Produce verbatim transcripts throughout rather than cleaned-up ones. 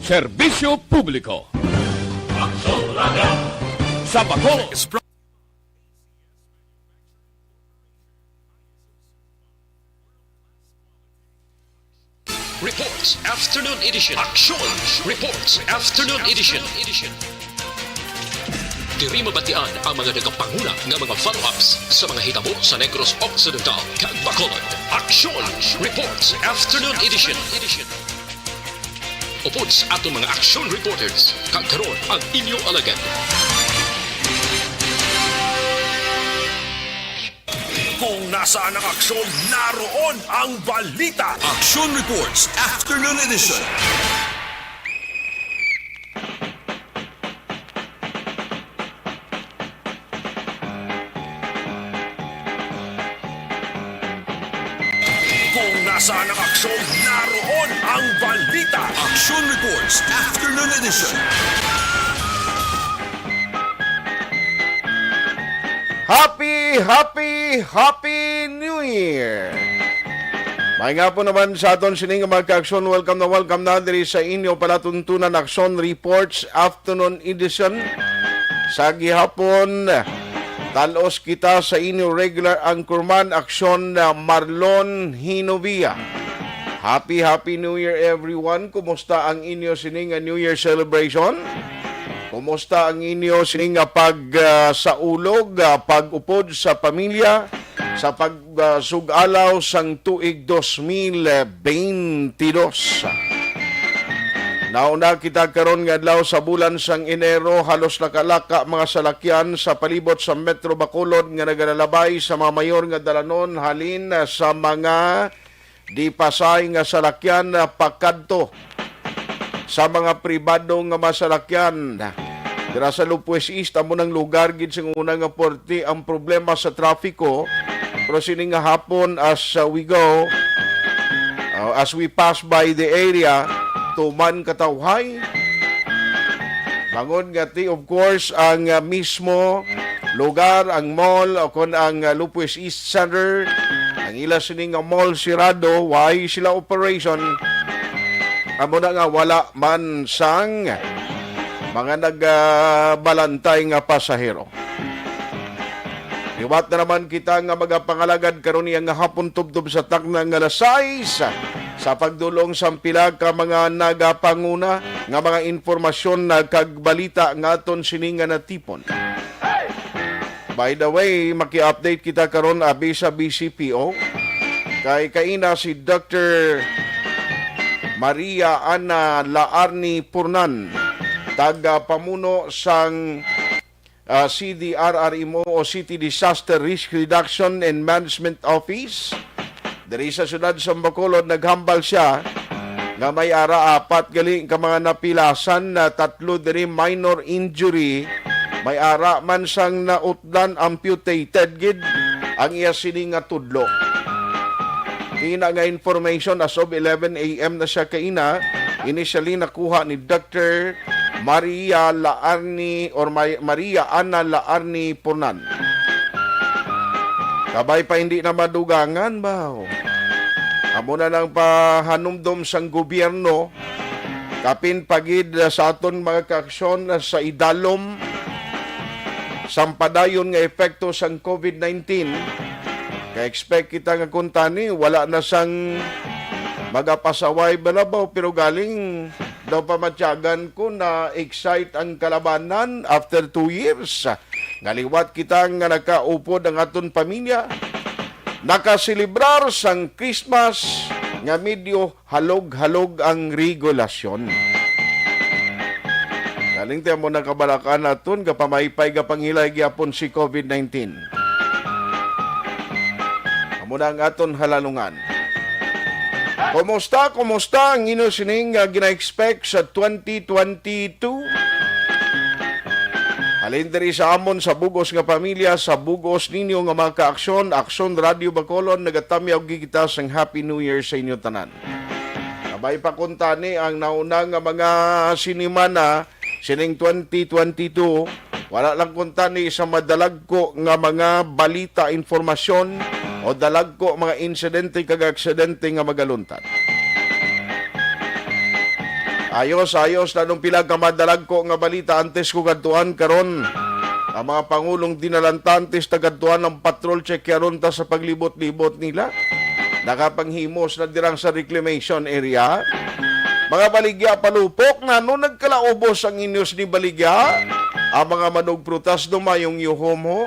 Serbisyo publiko. Sa Bacolod. Reports Afternoon Edition. Aksyon Reports Afternoon Edition. Diri mabatian ang mga nagapanguna nga mga follow-ups sa mga hitabo sa Negros Occidental kag Bacolod. Aksyon Reports Afternoon Edition. Upod sa aton mga action reporters, kag karon ang inyo alagad. Kung nasaan ang aksyon, naroon ang balita. Action Reports Afternoon Edition. Kung nasaan ang aksyon, naroon ang balita. Action Reports Afternoon Edition. Happy, happy, happy New Year! May nga po naman sa aton sining mga kaaksyon, welcome na welcome na diri sa inyo palatuntunan Aksyon Reports Afternoon Edition. Sa gihapon, talos kita sa inyo regular anchorman, Aksyon, uh, Marlon Hinovia. Happy, happy New Year, everyone. Kumusta ang inyo sini nga New Year celebration? Kumusta ang inyo sini nga pag, uh, saulog, uh, pag-upod sa pamilya sa pag, uh, sug-alaw sang tuig dos mil bentidós? Nauna kita karon nga adlaw sa bulan sang Enero, halos lakalaka mga salakyan sa palibot sa Metro Bacolod nga nagalalabay sa mga mayor nga dalanon halin sa mga di-pasay nga salakyan, ah, pakadto sa mga pribado nga mga salakyan. Dira sa Lopez East, amo nang lugar gid sing una nga puwerte ang problema sa trapiko. Pero sini nga hapon, as, uh, we go, uh, as we pass by the area, tuman katawhay. Bangod nga ti, of course, ang, uh, mismo lugar, ang mall, o kon ang, uh, Lopez East Center, ang ila sini nga mall sirado, way sila operation. Amo na nga wala man sang mga nagbalantay nga pasahero. Liwat na naman kita nga magapangalagad karon niya nga hapon tubtob sa takna nga alas sais sa pagdulong sang pila ka mga nagapanguna nga mga impormasyon na kag balita nga aton sini nga natipon. By the way, maki-update kita karon abi sa B C P O kay kaina si Doctor Maria Ana Laarni Purnan, taga pamuno sang, ah, C D R R M O o City Disaster Risk Reduction and Management Office diri sa siyudad sa Bacolod. Naghambal sia nga may ara apat gali ka mga napilasan, na tatlo diri minor injury, may ara man sang nautdan, amputated gid ang iya sini nga tudlo. Ina nga information, as of eleven a m na siya kaina, initially nakuha ni Doctor Maria Laarni or May-, Maria Ana Laarni Purnan. Kabay pa hindi na madugangan ba? Amo na lang pahanumdom sang gobyerno, kapin pa gid sa aton mga kaaksyon sa idalom sang padayon nga epekto sang covid nineteen. Kay expect kita nga kuntani, wala na sang magapasaway balabaw, pero galing daw pamatyagan ko na excite ang kalabanan after two years. Nga liwat kita nga nakaupod ang aton pamilya, nakaselebrar sang Christmas nga medyo halog-halog ang regulasyon. Galing tayo mo nang kabalakan naton, gapamaypay, gapanghilay gyapon si covid nineteen. Amo na ang aton halalungan. Kumusta, kumusta ang inyo sining, ah, gina-expect sa twenty twenty-two? Halin diri sa amon, sa bugos nga pamilya, sa bugos ninyo nga mga kaaksyon, Aksyon Radio Bacolod, nagatamyaw gid kita sang Happy New Year sa inyo tanan. Kabay pa kuntani ang nauna nga mga sinimana sining twenty twenty-two, wala lang kuntani sa madalagko nga mga balita, informasyon, o dalagko mga insidente kag aksidente nga magaluntad. Ayos, ayos, nanong pila ka madalagko nga balita antes ko kadtuan karon. Ang mga pangulong dinalantantes tagadtuan ang patrol, check karon ta sa paglibot-libot nila. Nakapanghimos na dirang sa reclamation area. Mga baligya palupok, nano nagkalaubos ang inyos ni baligya? Ang mga manugprutas dumayong yuhom ho.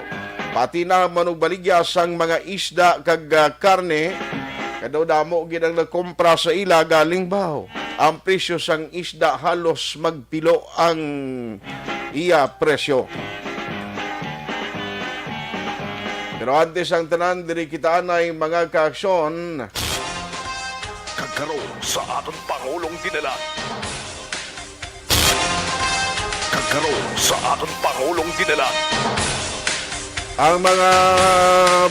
Pati na ang manugbaligya sang mga isda kag ah, karne, kadaw damo gid ang nagkompra sa ila galing baho. Ang presyo sang isda halos magpilo ang iya presyo. Pero antes ang tanan, diri kita anay mga kaaksyon. Kagkaron sa aton Pangulong Dinalan. Kagkaron sa aton Pangulong Dinalan. Ang mga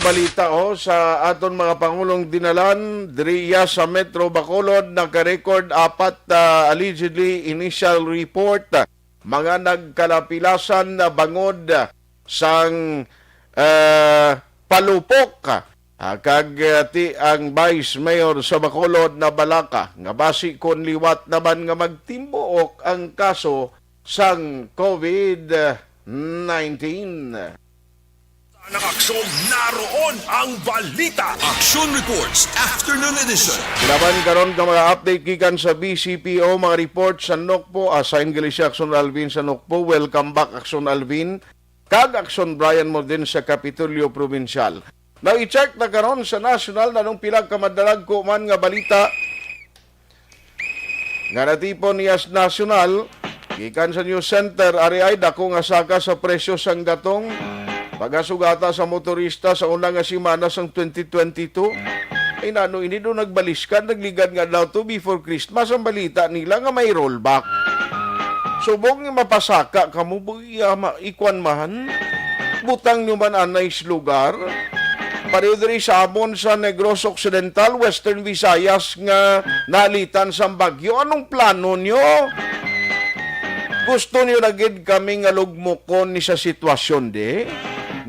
balita, oh, sa aton mga pangulong dinalan, diriya sa Metro Bacolod, naka-record apat, ah, allegedly initial report, mga nagkalapilasan na bangod sang, ah, palupok, ah, kag, ah, ti ang Vice Mayor sa Bacolod na balaka nga basi kon liwat naman nga magtimbuok ang kaso sang COVID nineteen. Ang aksyon, naroon ang balita. Action Reports, Afternoon Edition. Laban karon ka mga update gikan sa B C P O, mga report sa Nokpo. Assign gali si Aksyon Alvin sa Nokpo. Welcome back, Aksyon Alvin. Kag Aksyon Brian mo din sa Kapitolyo Provincial. Now, i-check na karon sa national nanong pila ka madalagko man nga balita nga natipon niya sa national, gikan sa News Center, ari ay dako nga saka sa presyo sang gatong, pagasugata sa motorista sa una nga semana sang twenty twenty-two. Ay nano ini do nagbaliskan, nagligad nga daw to before Christmas ang balita nila nga may rollback. Subong nga mapasaka kamo, buya ma, ikwan man. Butang nyo man anay sa lugar. Pareho diri sa amon sa Negros Occidental, Western Visayas nga nalitan sang bagyo. Anong plano nyo? Gusto nyo na gid kami nga lugmokon ni sa sitwasyon, di?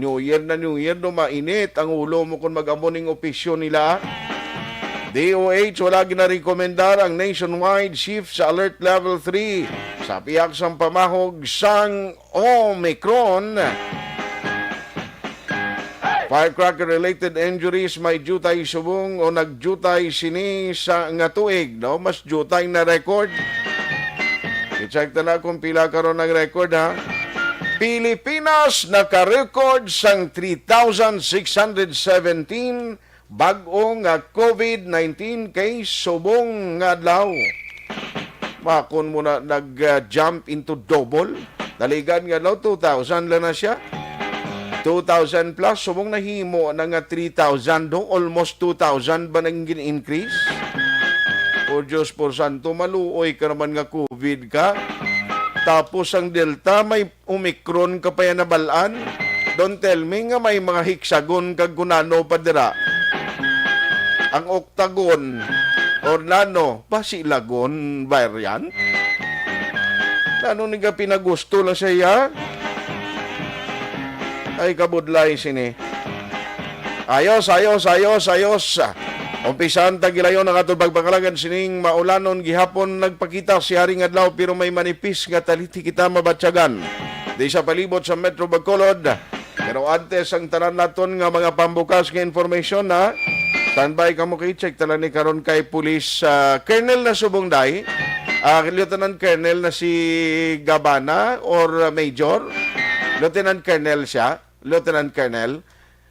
New Year na New Year, do mainit ang ulo mo kung mag-amo ning opisyo nila. D O H, wala ginarekomendar ang nationwide shift sa Alert Level three sa pihak sang pamahog sang Omicron. Firecracker-related injuries, may diutay subong o nagdiutay sini sa nga tuig, no? Mas diutay na record. I-check ta na kung pila karon ang record, ha? Pilipinas naka-record sang three thousand six hundred seventeen bag-o nga COVID nineteen case subong nga adlaw. Makon mo na nag-jump into double. Naligan nga adlaw, two thousand lang na siya. Two thousand plus, subong nahimo na nga three thousand, no? Almost two thousand ba nang gin-increase? O Diyos por santo, maluoy ka naman nga COVID ka. Tapos ang Delta, may Omicron ka pa yan nabal-an? Don't tell me nga may mga hexagon kag kunano pa dira. Ang octagon or nano, basi lagon variant? Nano ni ka pinagusto lang siya? Ay, kabudlay sini. Ayos, ayos, ayos, ayos. Umpisahan ta gilayon ang aton pagpangalagan sining maulanon gihapon nagpakita si Haring Adlaw, pero may manipis nga taliti kita mabatyagan. Di sa palibot sa Metro Bacolod. Pero antes ang tanan naton nga mga pambukas nga information, ha? Standby kamo kay check ta lang ni karon kay Police, ah, Colonel na subong day. Ah, Lieutenant Colonel na si Gabana or Major? Lieutenant Colonel siya. Lieutenant Colonel.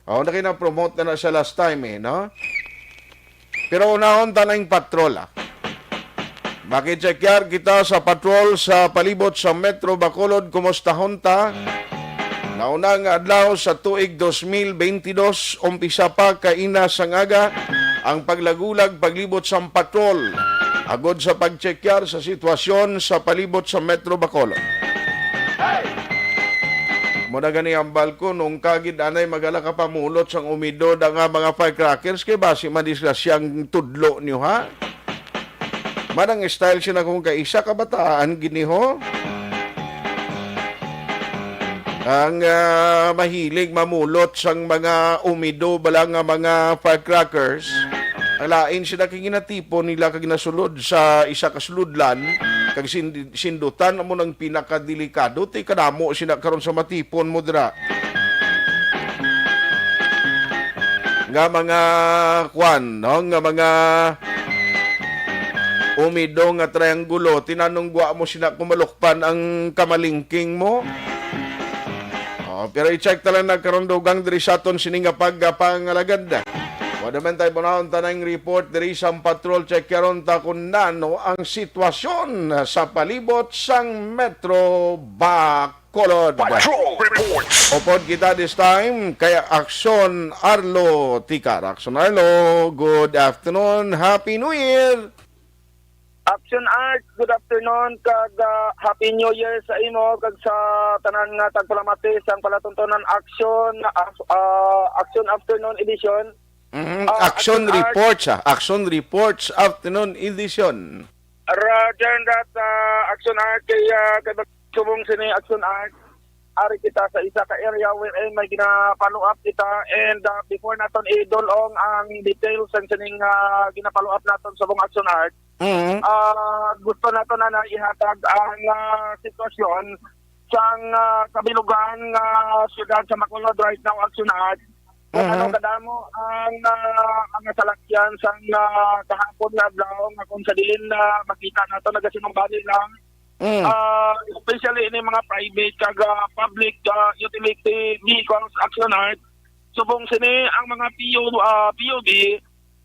Oh, na na-promote na na siya last time eh, no? Pero unahon ta na yung patrol, ah. Makichekyar kita sa patrol sa palibot sa Metro Bacolod. Kumustahon ta? Nauna nga adlaw sa tuig dos mil bentidós, umpisa pa kaina sang aga ang paglagulag paglibot sang patrol agod sa pagchekyar sa sitwasyon sa palibot sa Metro Bacolod. Mo na gani ang balko nung kagid anay magala ka pamulot sang umidod ang, ah, mga firecrackers kay basi madisgrasyang tudlo niyo, ha? Manang style siya na kung kaisa kabataan gini ho. Ang, ah, mahilig mamulot sang mga umido bala nga mga firecrackers. Ang lain sila kay ginatipon nila kag ginasulod sa isa ka sulodlan, kag sin-, sindutan amo nang pinakadelikado, ti kadamo sila karon sa matipon mo dira. Nga mga kwan, no? Nga mga umido nga triangulo, tinanong gwa mo sila kumalukpan ang kamalingking mo. Oh, pero i-check ta lang na karon dugang diri sa aton sini nga pagpangalagad. Wa naman tayo bunahon tanang report diri sa patrol. Check karon ta kung nano ang sitwasyon sa palibot sang Metro Bacolod. Patrol Reports. Upod kita this time kay Aksyon Arlo Ticar. Aksyon Arlo, good afternoon. Happy New Year! Action Art, good afternoon, kag, ah, Happy New Year sa imo, kag sa tanan nga tagpalamati sang palatuntunan Action, ah, ah, Action Afternoon Edition. Mhm. Ah, Action Action Art. Reports, ah. Action Reports, Afternoon Edition. Roger that, ah, Action Art, kay, ah, kay bag-, subong sini Action Art. Ari kita sa isa ka area wherein may gina-follow up kita, and, ah, before naton idulong ang details sang sining, ah, gina-follow up naton subong Action Art, Mhm. ah, gusto nato na, na ihatag ang, ah, sitwasyon sang, ah, kabilugan nga siyudad sa Bacolod right now, Action Art. Kung Mhm. ano kadamo ang, ah, mga salakyan sang, ah, kahapon nga adlaw nga kung sa diin na makita nato nagasinumbali lang. Mm. Ah, especially ini mga private kag, ah, public, ah, utility vehicles, Action Art. Subong sini ang mga P U, ah, P U B,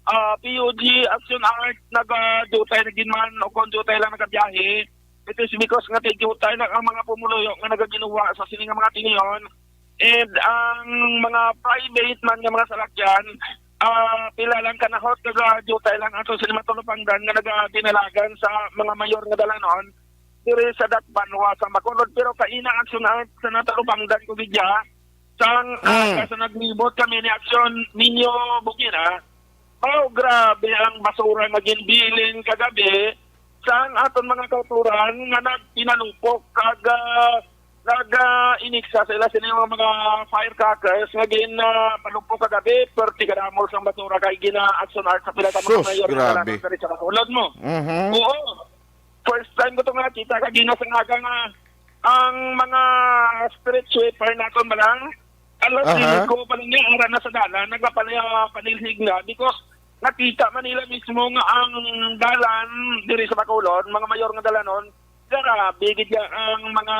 ah, P U G, Action Art, naga-dutay na gid man o kung dutay lang nagabiyahe. It is because nga tigutay na ang mga pumuluyo nga nagaginuwa sa sini nga mga tingyon. And ang mga private man nga mga salakyan, ah, pila lang kanahot, naga-dutay lang ato sa mga talupangdan nga nagabinalagan sa mga mayor nga dalanon diri sa Dakbanwa sa Bacolod. Pero kaina ang sunod sa natalupangdan ko gidya, sang, ah, Mm. sa naglibot kami ni Aksyon ninyo, Bukina. Oh, grabe ang basura nga ginbilin kagabi sang aton mga kauturan nga nagpinalupok kag, ah, nag, ah, iniksa sa ila sini nga mga firecrackers nga gin, ah, palupok kagabi, perti kadamo sang basura kay gina Action Art sa pila ka mga Sus, mayor nga grabe. Diri sa Bacolod mo. Mhm. Oo. First time ko to nga kita kagina sa aga nga ang mga street sweeper naton ba lang? Alas Aha. singko pa lang niya, ara na sa dalan, nagapalaya-, panilhig na because nakita man nila mismo nga ang dalan diri sa Bacolod, mga mayor nga dalanon, grabe gid ya ang mga,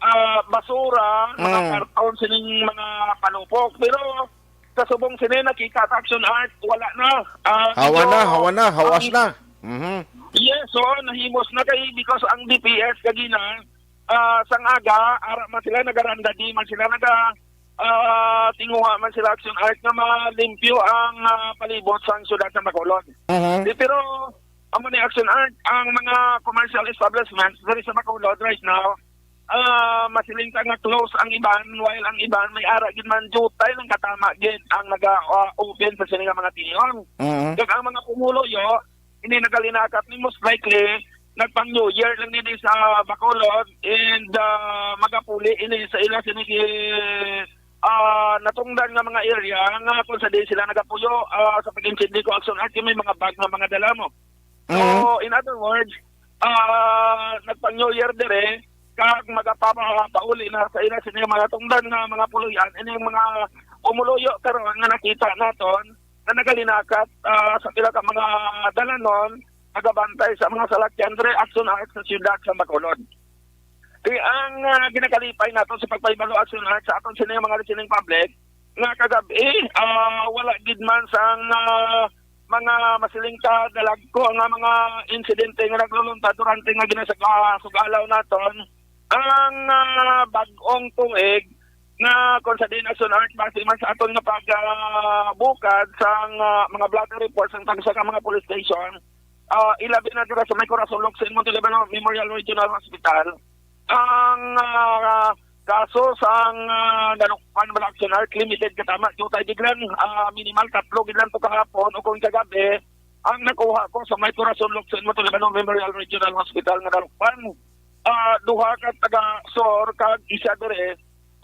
ah, basura, mga Mm. karton, sining mga palupok. Pero sa subong sini, nakita sa Action Art, wala na. Ah, Hawa medyo na, hawa na, hawas ang na. Mhm. Yes, so nahimos na kay because ang D P S kagina, ah, sang aga, ara man sila, nagaranda di man sila, naga, ah, tinguha man sila Action Art nga malimpyo ang, ah, palibot sang syudad sa Bacolod. Mhm. Di, pero amo ni Action Art, ang mga commercial establishments diri sa Bacolod right now, ah, masiling ta nga close ang iban, while ang iban may ara gid man dutay lang katama gid ang naga, ah, open sa sini nga mga tingyon. Mhm. Kag ang mga pumuluyo, ini nagalinakat ni most likely nagpang New Year lang nini sa Bacolod and, ah, magapuli ini sa ila sini gi, ah, natungdan nga mga area nga kung sa di sila nagapuyo, ah, sa pag-intindi ko, Action Art, may mga bag nga mga dala mo. So, Mhm. in other words, ah, nagpang New Year dire, kag magapapauli na sa ila sini mga tungdan nga mga puloy-an, ini ang mga pumuluyo karon nga nakita naton na nagalinakat, ah, sa pila ka mga dalanon, nagabantay sa mga salakyan dire, Action Art sa siyudad sa Bacolod. Di ang, ah, ginakalipay nato sa pagpahibalo, Action Art, sa aton sini mga listening public, nga kagab-i, ah, wala gid man sang, ah, mga masiling ka dalagko nga mga insidente nga nagluluntad durante nga ginasag-, ah, sugalaw naton ang, ah, bag-ong tuig nga kung sa din Action Art base man sa aton nga pag, ah, bukad sang, ah, mga blotter reports sang tagsa ka mga police station, ah, ilabi na dira sa may Corazon Locsin Montalibano Memorial Regional Hospital. Ang, ah, kaso sang, ah, nalukpan bala, Action Art, limited katama. Dutay gid lang, ah, minimal tatlo gid lang to kahapon o kung kagabi ang nakuha ko sa may Corazon Locsin Montalibano Memorial Regional Hospital nga nalukpan. Ah, duha ka taga Sur kag isa dire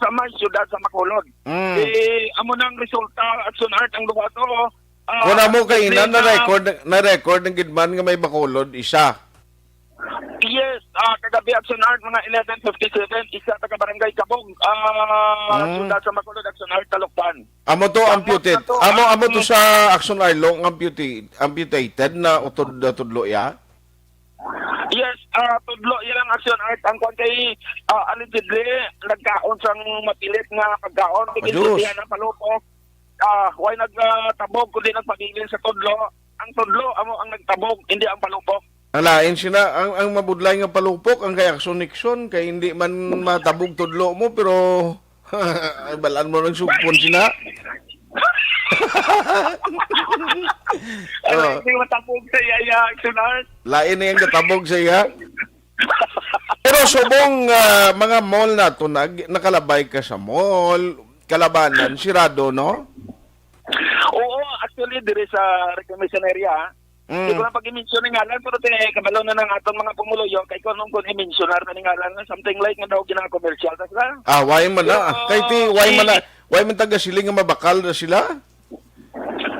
sa may siyudad sa Bacolod. Mm. Eh, amo nang resulta, Action Art, ang duha to, Ah, Kung amo kay ina, na-record, na-record ang gid man nga may Bacolod, isa. Yes, ah, kagabi, Action Art, mga eleven fifty-seven, isa taga Barangay Kabog, ah, Hmm. siyudad sa Bacolod, Action Art, Taluktan. Amo to, Tama amputed. na to, Amo, ang amo to sa Action Art law, ang amputi-, amputated na utod, tudlo, ya? Yes, ah, tudlo iya lang, Action Art. Ang kwan kay, ah, allegedly, nagkaon sang mapilit nga pagkaon. Tigil Adios. Siya ang palupok. Ah, way nag, ah, tabog, kundi nagpabilin sa tudlo. Ang tudlo, amo ang nagtabog, hindi ang palupok. Ang lain sina, ang, ang mabudlay nga palupok, ang kay Action Nixon, kay hindi man matabog tudlo mo, pero ay, balaan mo ng sugpon sina. Ano Oh. Hindi matabog sa iya, iya, Action Art? Lain na yung natabog sa iya. Pero subong, ah, mga mall na to, nag-, nakalabay ka sa mall, kalabanan, sirado, no? Oo, actually, diri sa reclamation area, ah. Mm. Di ko lang pag-i-mention ng ngalan, pero ti-, kabalo na ng atong mga pumuluyo, kay kung anong kung i-mention na rin ngalan, nga something like nga daw gina-commercial, tas lang. Ah, why man na? Pero, Kay ti, why man na? eh, Why man taga siling nga mabakal na sila?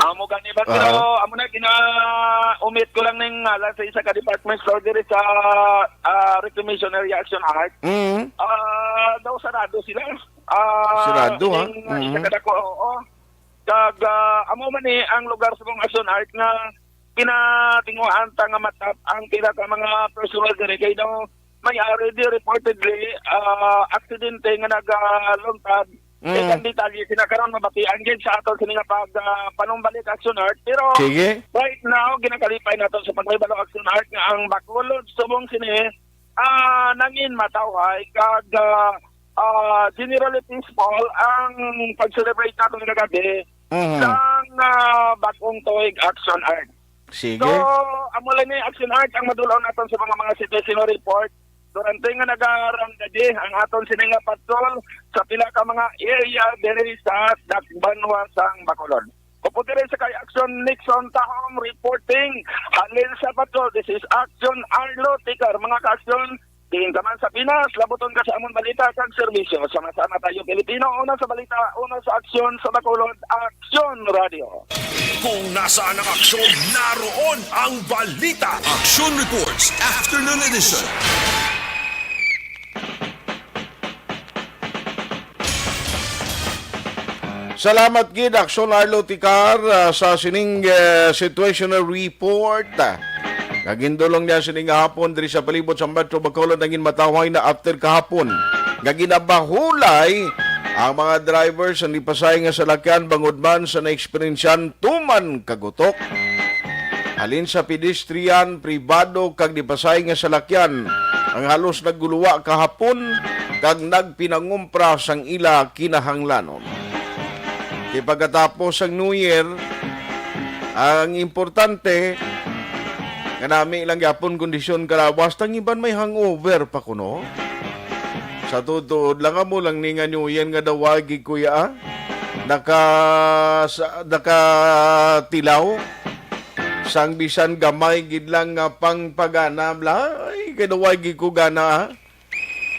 Amo gani ba? Pero Aha. amo na, gina-omit ko lang ng ngalan sa isa ka department store diri sa, ah, Reclamation Area Action Art. Mm. Ah, daw sarado sila. Ah, Sarado, ha? ining, ah, isa Mm. ka dako, oo. Kag, ah, amo man ni ang lugar sa mga Action Art nga ginatinguhaan ta nga matap ang pila ka mga personnel diri kay daw may already reportedly, ah, aksidente nga nagaluntad. Mm. Ang detalye sina karon mabatian gid sa aton sini nga pag, ah, panumbalik, Action Art. Pero Sige. right now, ginakalipay nato sa pagmaybalo, Action Art, nga ang Bacolod subong sini, ah, nangin matawhay kag, ah, ah, generally peaceful ang pag-celebrate nato nga gabi Mhm. sang, ah, bagong tuig, Action Art. Sige. So, amo lang ni Action Art ang madulong naton sa mga, mga situational report. Durante nga nagaranggaji ang aton sini nga patrol sa pila ka mga area diri sa Dakbanwa sang Bacolod. Upo diri sa kay Action Nixon Tahom reporting halin sa patrol. This is Action Arlo Tikar, mga ka-aksyon. Diin ka man sa Pinas, labuton ka sa amon balita kag serbisyo. Sama-sama tayo, Pilipino. Una sa balita, una sa aksyon, sa Bacolod, Aksyon Radio. Kung nasaan ang aksyon, naroon ang balita. Action Reports, Afternoon Edition. Salamat gid, Aksyon Arlo Tikar, ah, sa sining, eh, situational report. Nga gindulong niya sining hapon diri sa palibot sa Metro Bacolod, nangin matawhay na after kahapon nga ginabahulay ang mga driver sa nipasay nga salakyan bangod man sa naeksperyensyan tuman kagutok. Halin sa pedestrian, pribado kag nipasay nga salakyan ang halos nagguluwa kahapon kag nagpinangumpra sang ila kinahanglanon. Kay pagkatapos sang New Year, ang importante, kanami lang gyapon kondisyon kalawas, tang iban may hangover pa kuno. Sa tuod lang, amo lang ni nga New Year nga daw wagi, kuya, ah. Naka-, sa-, nakatilaw. Sang bisan gamay gid lang nga pangpagana, bla, ay, kay daw wagi ko gana, ah.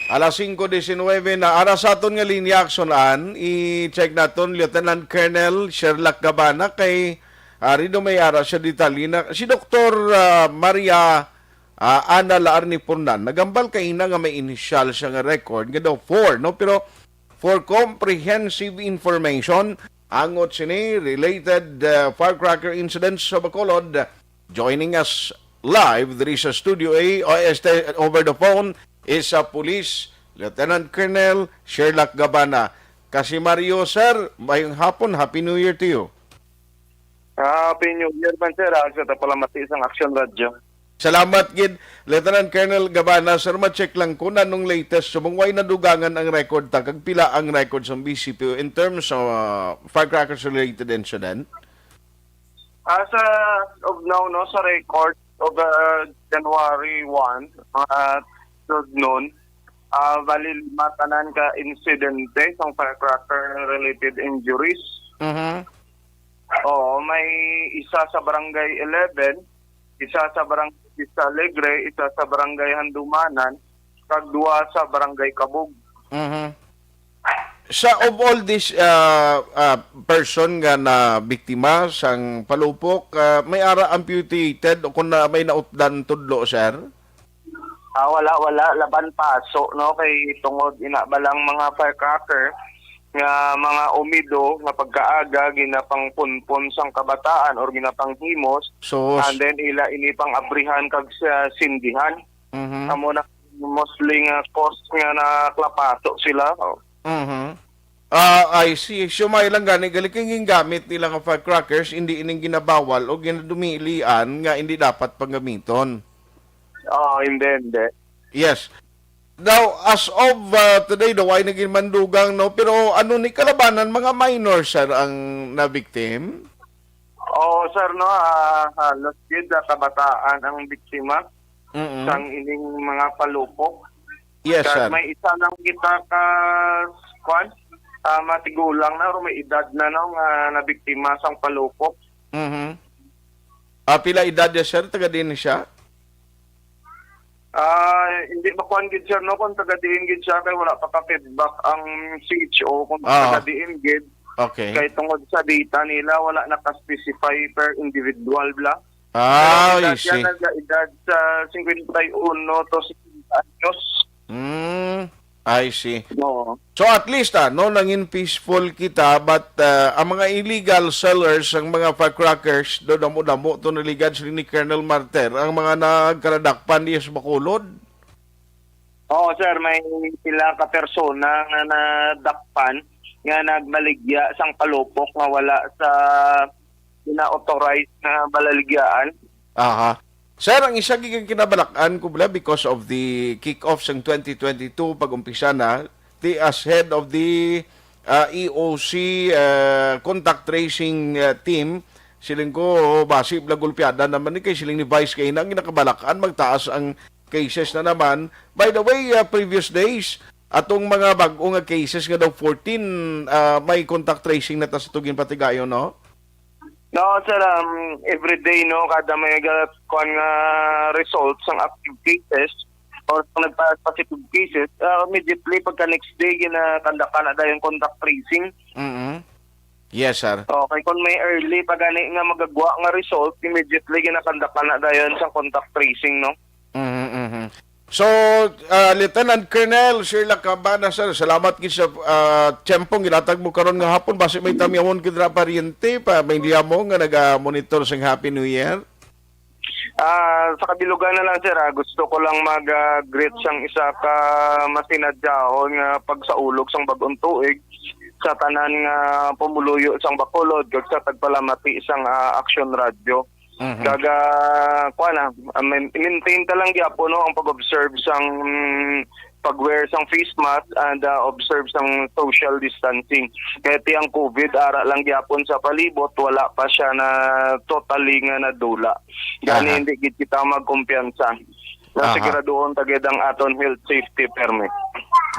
Alas singko diecinuebe na, ara sa aton nga linya, Aksyon An, i-check naton, Lieutenant Colonel Sherlock Gabana, kay, ah, rin may ara siya detalye na. Si Doktor, ah, Maria, ah, Ana Laarni Pornan, nagambal kay ina nga may inisyal siya nga record, nga daw four, no? Pero for comprehensive information, angot sini, related, ah, firecracker incidents sa Bacolod, joining us live diri sa Studio A, o este, over the phone, is, ah, Police Lieutenant Colonel Sherlock Gabana. Kasi Mario, sir, mayong hapon, Happy New Year to you. Ah, Happy New Year man, sir, ah, sa tapalamati sang Action Radio. Salamat gid, Lieutenant Colonel Gabana. Sir, ma-check lang kung anong latest, subong way nadugangan ang record ta, kag pila ang record sa B C P O in terms of, ah, firecrackers-related incident? As of now, no, sa record of, uh, January one, mga tugnon, ah, bali lima tanan ka insidente sang firecracker-related injuries. Mhm. Oo, may isa sa Barangay eleven, isa sa Barangay Vista Alegre, isa sa Barangay Handumanan, kag duha sa Barangay Kabug. Mhm. Sa of all this, ah, ah, person nga na biktima sang palupok, ah, may ara amputated o kung na may nautdan tudlo, sir? Ah, wala, wala. Laban paso, no? Kay tungod ina ba lang mga firecracker nga mga umido nga pagkaaga ginapangpunpon sang kabataan or ginapanghimos, So, and then ila ini pang abrihan kag sa sindihan. mhm. Amo na mostly nga cause nga naklapaso sila. Oh. Mhm. Ah, I see. So, may lang gani, gali kay gingamit nila nga firecrackers, hindi ining ginabawal o ginadumilian nga hindi dapat panggamiton. Oh, hindi, hindi. Yes. Now, as of uh, today, daw ay naging mandugang, no? Pero ano ni kalabanan, mga minor, sir, ang na-victim? Oo, sir, no, ah, halos gid ah, kabataan ang biktima Mm-mm. sang ining mga palupok. Yes, Kag sir. May isa lang kita ka, kwan, ah, matigulang na or may edad na, no, nga nabiktima sang palupok. Mhm. Ah, pila edad niya, sir? Taga din siya? Ah, hindi ba kwan gid, sir, no, kung taga diin gid siya kay wala pa ka feedback ang C H O kung Ah. taga diin gid. Okay. Kay tungod sa data nila, wala naka-specify per individual bla. Ah, Pero I siya see. nag-edad sa fifty-one to sixty anyos. Mm, I see. No. So at least, ah, no, nangin peaceful kita, but ah, ang mga illegal sellers, ang mga firecrackers, do damo-damo to naligad sila ni Colonel Martir, ang mga nagkaladakpan di sa Bacolod. Oo, sir, may pila ka persona nga nadakpan nga nagbaligya sang palupok nga wala sa ina-authorize na balaligyaan. Aha. Sir, ang isa gid kinabalak-an ko bala because of the kick-off sang twenty twenty-two, pag-umpisa na, the, as head of the ah, E O C ah, contact tracing ah, team, siling ko, basi bala gulpiada naman ni kay siling ni Vice kay na ang ginakabalak-an magtaas ang cases na naman. By the way, ah, previous days, atong mga bag-o nga cases nga daw fourteen, ah, may contact tracing na ta sa tugin patigayon, no? No, sir, um, every day, no, kada may ga-, kuwan nga results ang active cases or kung nagpa-positive cases, ah, immediately pagka next day, ginakandakan na dayon contact tracing. Mm-hmm. Yes, sir. Okay, kung may early pa gani nga magagwa nga result, immediately ginakandakan na dayon sa contact tracing, no? Mm-hmm. So, ah, Lieutenant Colonel Sherlock Cabana, sir, salamat gid sa ah, tiyempong ginatag mo karon nga hapon. Basi may tamyawon gid na paryente pa, may diya mo nga naga-monitor sang Happy New Year. Ah, sa kabilugan na lang, sir, ah, gusto ko lang mag-greet sang isa ka masinadyahon nga pagsaulog sang bag-ong tuig sa tanan nga pumuluyo sang Bacolod kag sa tagpalamati sang ah, Action Radio. Mhm. Kag ah, kuwan na, ah, main- maintain ta lang gyapon, no, ang pag-observe sang pag-wear sang face mask and ah, observe sang social distancing. Kay ti ang COVID ara lang gyapon sa palibot, wala pa siya na totally nga nadula. Gani Aha. Hindi gid kita magkumpiyansa. Na Aha. Siguraduhon ta gid ang aton health safety permi.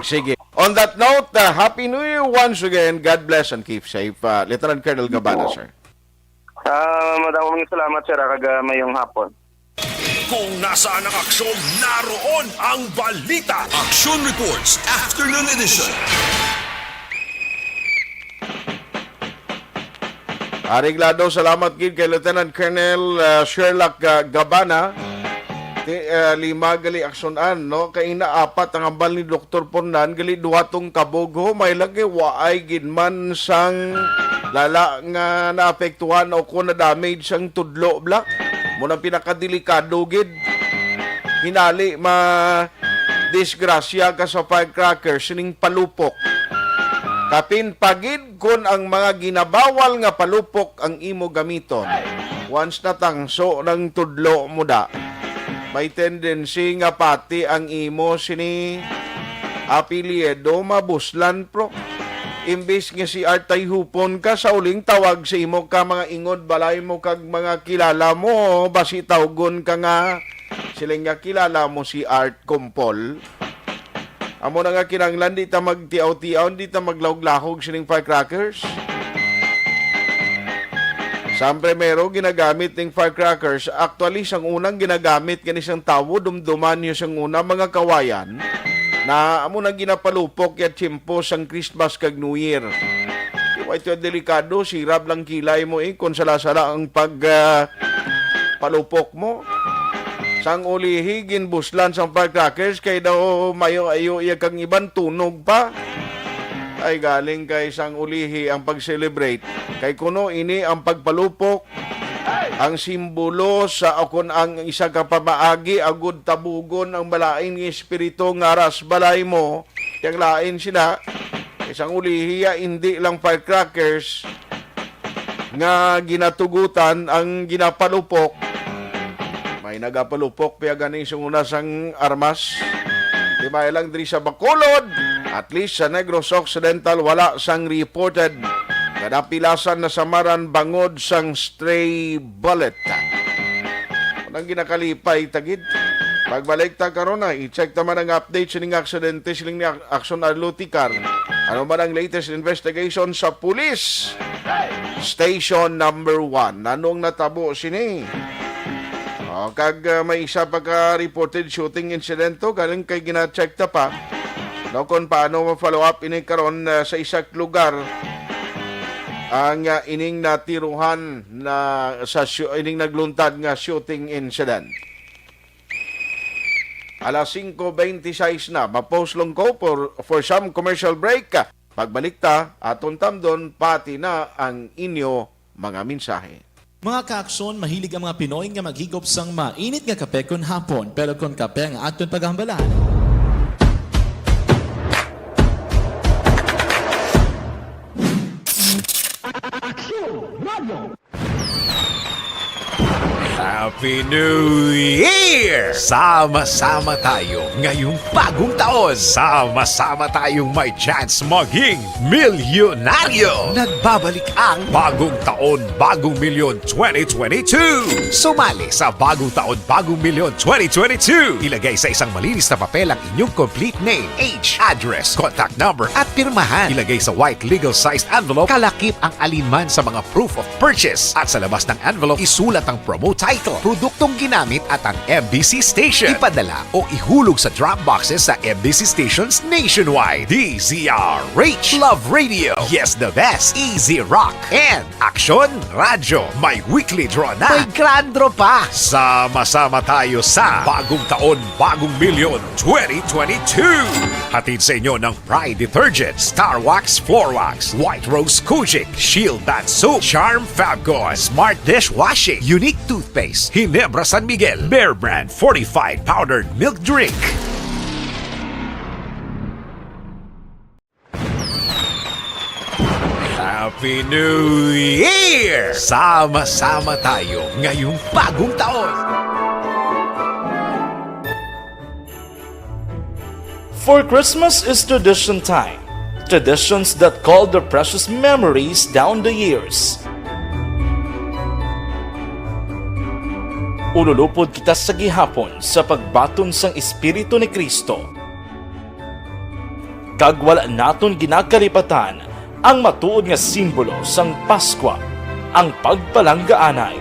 Sige. On that note, uh, Happy New Year once again. God bless and keep safe. Uh, Lieutenant Colonel Cabana, sir. Ah, madamong salamat, sir, kag ah, mayong hapon. Kung nasaan ang aksyon, naroon ang balita. Action Reports, Afternoon Edition. Areglado, salamat gid kay Lieutenant Colonel uh, Sherlock uh, Gabana. Ti, uh, lima gali aksyonan, no? Kay ina apat ang hambal ni Doktor Pornan, gali duha tong kabog ho, may lagi waay gid man sang lala nga naapektuhan o kung na-damage sang tudlo bla. Mo nang pinakadelikado gid. Hinali ma disgrasya ka sa firecracker sining palupok. Kapin pagid kon ang mga ginabawal nga palupok ang imo gamiton. Once natangso ng tudlo mo da, may tendency nga pati ang imo sini apelyido mabuslan, pro. Imbis nga si Art Tayhupon ka, sa uling tawag sa imo ka mga ingod balay mo kag mga kilala mo, basi tawgon ka nga siling nga kilala mo si Art Kumpol. Amo na nga kinanglan, di ta magtiaw-tiaw, di ta maglahog-lahog sining firecrackers. Sa primero, ginagamit ning firecrackers. Actually, sang unang ginagamit gani sang tawo, dumduman niyo sang una, mga kawayan. Na amo nang ginapalupok ya tiyempo sang Christmas kag New Year. Di ba ito delikado? Sirab lang kilay mo eh, kung sala-sala ang pag, ah, palupok mo. Sang ulihi, ginbuslan sang firecrackers kay daw mayo-ayo iya kang iban tunog pa. Ay, galing kay sang ulihi ang pag-celebrate. Kay kuno ini ang pagpalupok, ang simbolo sa, o kon ang isa ka pamaagi, agud tabugon ang malain nga espiritu nga aras balay mo. Yang lain sila, isang ulihi ya, hindi lang firecrackers nga ginatugutan ang ginapalupok. May nagapalupok pa gani sa una sang armas. Di ba lang diri sa Bacolod? At least sa Negros Occidental, wala sang reported nga napilasan na samaran bangod sang stray bullet. Nang ginakalipay tagid. Pagbalik ta karon na, i-check ta man ang update sining aksidente siling ni Ak-, Action Aluticar. Ano man ang latest investigation sa police? Station number one. Nanong natabo sini? O, kag, ah, may isa pa ka reported shooting incident to, galing kay gina-check ta pa. No, kung paano ma-follow up ini karon, ah, sa isa ka lugar ang, ah, ining natiruhan na sa shu-, ining nagluntad nga shooting incident. Alas singko beintiseis na, ma-pause lang ko for, for some commercial break. Pagbalik ta, aton tamdon pati na ang inyo mga mensahe. Mga kaaksyon, mahilig ang mga Pinoy nga maghigop sang mainit nga kape kon hapon, pero kon kape ang aton paghambalan, Aksyon Radio! Happy New Year! Sama-sama tayo ngayong bagong taon. Sama-sama tayong may chance maging milyonaryo. Nagbabalik ang Bagong Taon, Bagong Milyon twenty twenty-two. Sumali sa Bagong Taon, Bagong Milyon twenty twenty-two. Ilagay sa isang malinis na papel ang inyong complete name, age, address, contact number, at pirmahan. Ilagay sa white legal-sized envelope. Kalakip ang alinman sa mga proof of purchase. At sa labas ng envelope, isulat ang promo title, produktong ginamit, at ang M B C station. Ipadala o ihulog sa drop boxes sa M B C stations nationwide. D Z R H, Love Radio, Yes the Best, Easy Rock, and Aksyon Radyo. May weekly draw na. May grand draw pa. Sama-sama tayo sa Bagong Taon, Bagong Milyon twenty twenty-two. Hatid sa inyo ng Pride Detergent, Star Wax Floor Wax, White Rose Kojic, Shield Bath Soap, Charm Fabcon, Smart Dishwashing, Unique Toothpaste, Ginebra San Miguel, Bear Brand Fortified Powdered Milk Drink. Happy New Year! Sama-sama tayo ngayong bagong taon. For Christmas is tradition time. Traditions that call the precious memories down the years. Ululupod kita sa gihapon sa pagbaton sang Espiritu ni Cristo. Kag wala naton ginakalipatan ang matuod nga simbolo sang Paskwa, ang pagpalanggaanay.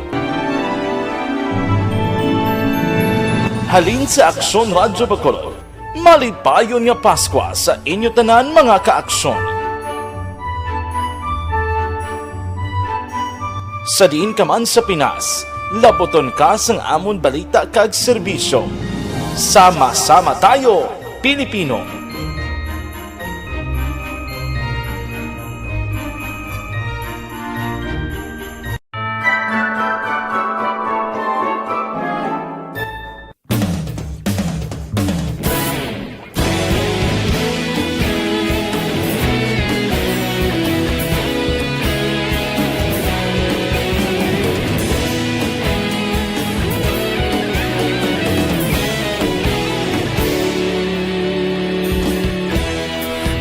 Halin sa Aksyon Radyo Bacolod, malipayon nga Paskwa sa inyo tanan, mga kaaksyon. Sa diin ka man sa Pinas, labuton ka sang amon balita kag serbisyo. Sama-sama tayo, Pilipino!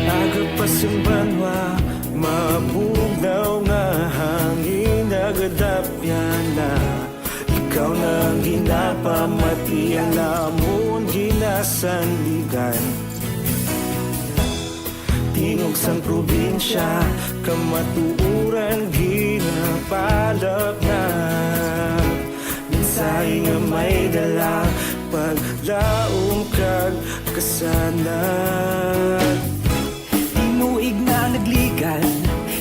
Aga pa sing banwa, mabugnaw nga hangin, nagadapyan na. Ikaw na ang ginapamati, ang amon ginasandigan. Tingog sang probinsya, kamatuoran ginapalapnap. Mensahe nga may dala, Paglaom kag kasanag. Tinuig na nagligan,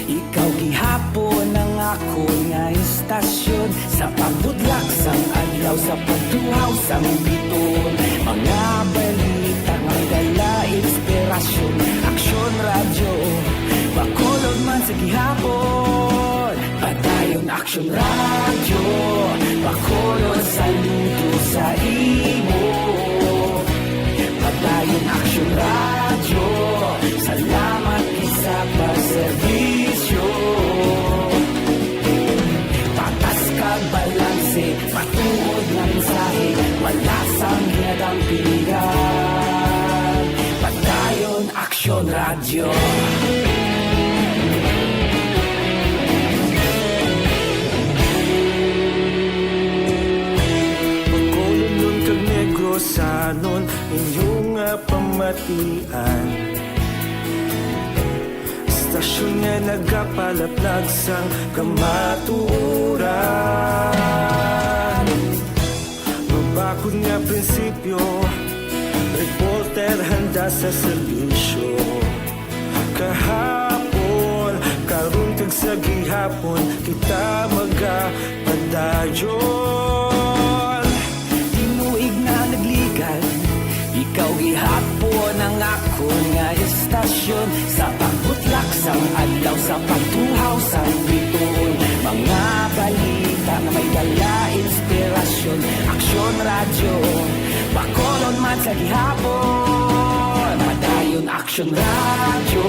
ikaw gihapon ang akon nga istasyon. Sa pagbudlak sang adlaw, sa pagtuhaw sang biton, mga balita nga may dala inspirasyon. Aksyon Radyo, Bacolod man sa gihapon. Padayon Aksyon Radyo, Bacolod, saludo sa imo. Padayon Aksyon Radyo, salamat gid sa pagserbisyo. Patas kag balanse, matuod nga mensahe, wala sang ginadampigan. Padayon Aksyon Radyo. Bacolodnon kag Negrosanon, inyo nga pamatian. Istasyon nga nagapalaplag sang kamatuoran. Mabakod nga prinsipyo, reporter handa sa serbisyo. Kahapon, karon kag sa gihapon, kita magapadayon. Tinuig na nagligan, ikaw gihapon ang akon nga istasyon. Sa pagbutlak sang adlaw, sa pagtuhaw sang bituon, mga balita nga may dala inspirasyon. Aksyon Radyo, Bacolod man sa gihapon. Padayon Aksyon Radyo,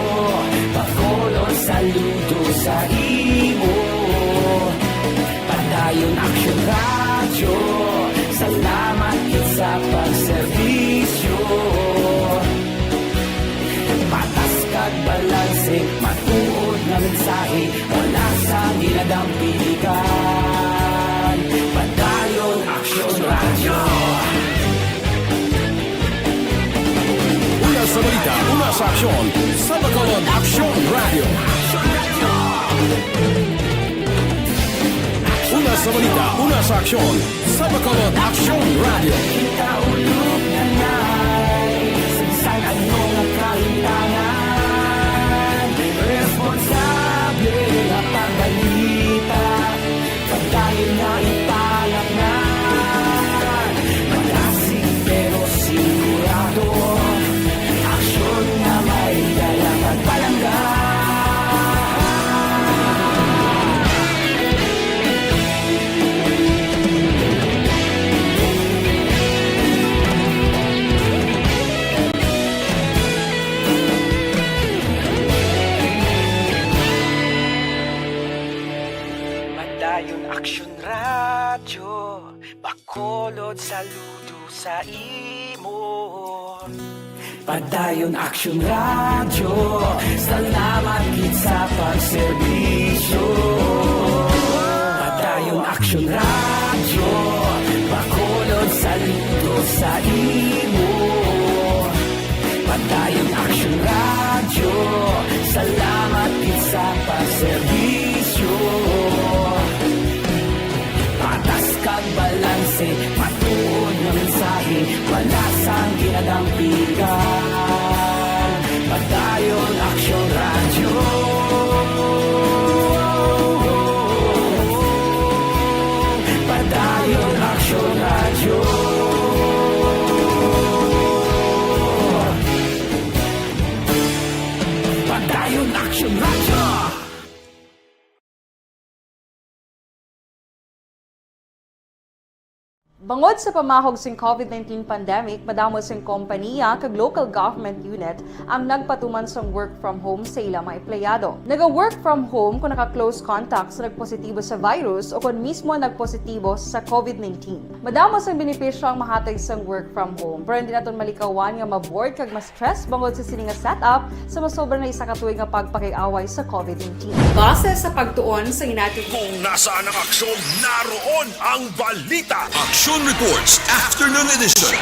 Bacolod, saludo sa imo. Padayon Aksyon Radyo, salamat gid sa pagserbisyo. Patas kag balanse, matuod nga mensahe, wala sang ginadampigan. Padayon Aksyon Radyo. Una sa balita, una sa aksyon, sa Bacolod Aksyon Radyo. Una sa balita, una sa aksyon, sa Bacolod Aksyon Radyo. Kita ulog na nai, sa bisan ano nga kahintangan, responsable nga pagbalita. Padayon na ipalapnan, malasig pero sigurado. Aksyon nga may dala kag palangga. Padayon Aksyon Radyo, Bacolod, saludo sa imo. Padayon Aksyon Radyo, salamat gid sa pagserbisyo. Padayon Aksyon Radyo, Bacolod, saludo sa imo. Padayon Aksyon Radyo, salamat gid sa pagserbisyo. Patas kag balanse, matuod nga mensahe, wala sang ginadampigan. Padayon Aksyon Radyo. Padayon Aksyon Radyo. Padayon Aksyon Radyo. Bangod sa pamahog sing COVID nineteen pandemic, madamo sing kompaniya kag local government unit ang nagpatuman sang work from home sa ila mga empleyado. Naga-work from home kon naka-close contact sa nagpositibo sa virus o kon mismo nagpositibo sa COVID nineteen. Madamo sang benepisyo ang mahatag sang work from home, pero hindi naton malikawan nga ma-bored kag ma-stress bangod sa sini nga setup sa masobra na isa ka tuig nga pagpakig-away sa COVID nineteen. Base sa pagtuon sa United Kung nasaan ang aksyon, naroon ang balita. Aksyon Reports, Afternoon Edition.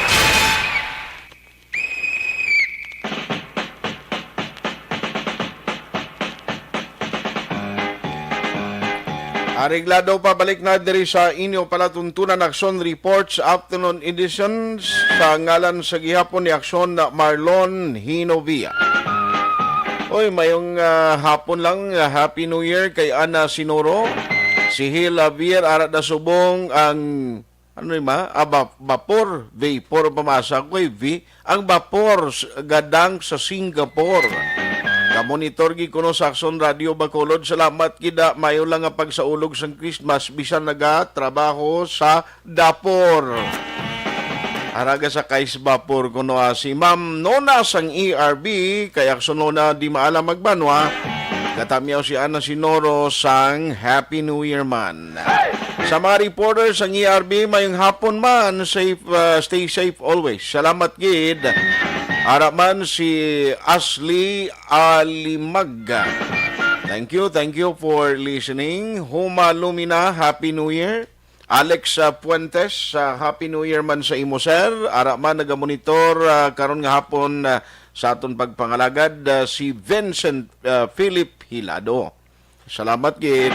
Areglado pa, balik na diri sa inyo palatuntunan, Aksyon Reports Afternoon Edition, sa ngalan sa gihapon ni Aksyon Marlon Hinovia. Oy, mayong ah, hapon lang, ah, Happy New Year kay Ana Sinoro, si Hil Javier, ara da subong ang, ano ni ma? Ah, ba- vapor, vapor ang pamasa ko, eh, V. Ang vapor s- gadang sa Singapore. Kamonitor gid kuno sa Aksyon Radio Bacolod. Salamat gid, ah, mayo lang nga pagsaulog sang Christmas bisan nagatrabaho sa dapor. Haraga sa kais vapor kuno, ah, si Ma'am Nona sang E R B, kay Aksyon Nona di maalam magbanwa. Katamyaw si Ana Sinoro sang Happy New Year man. Sa mga reporters sang E R B, mayong hapon man, safe, uh, stay safe always. Salamat gid. Ara man si Ashley Alimag. Thank you, thank you for listening. Huma Lumina, Happy New Year. Alex uh, Fuentes, uh, Happy New Year man sa imo, sir. Ara man nagamonitor uh, karon nga hapon uh, sa aton pagpangalagad uh, si Vincent uh, Philip Hilado. Salamat gid.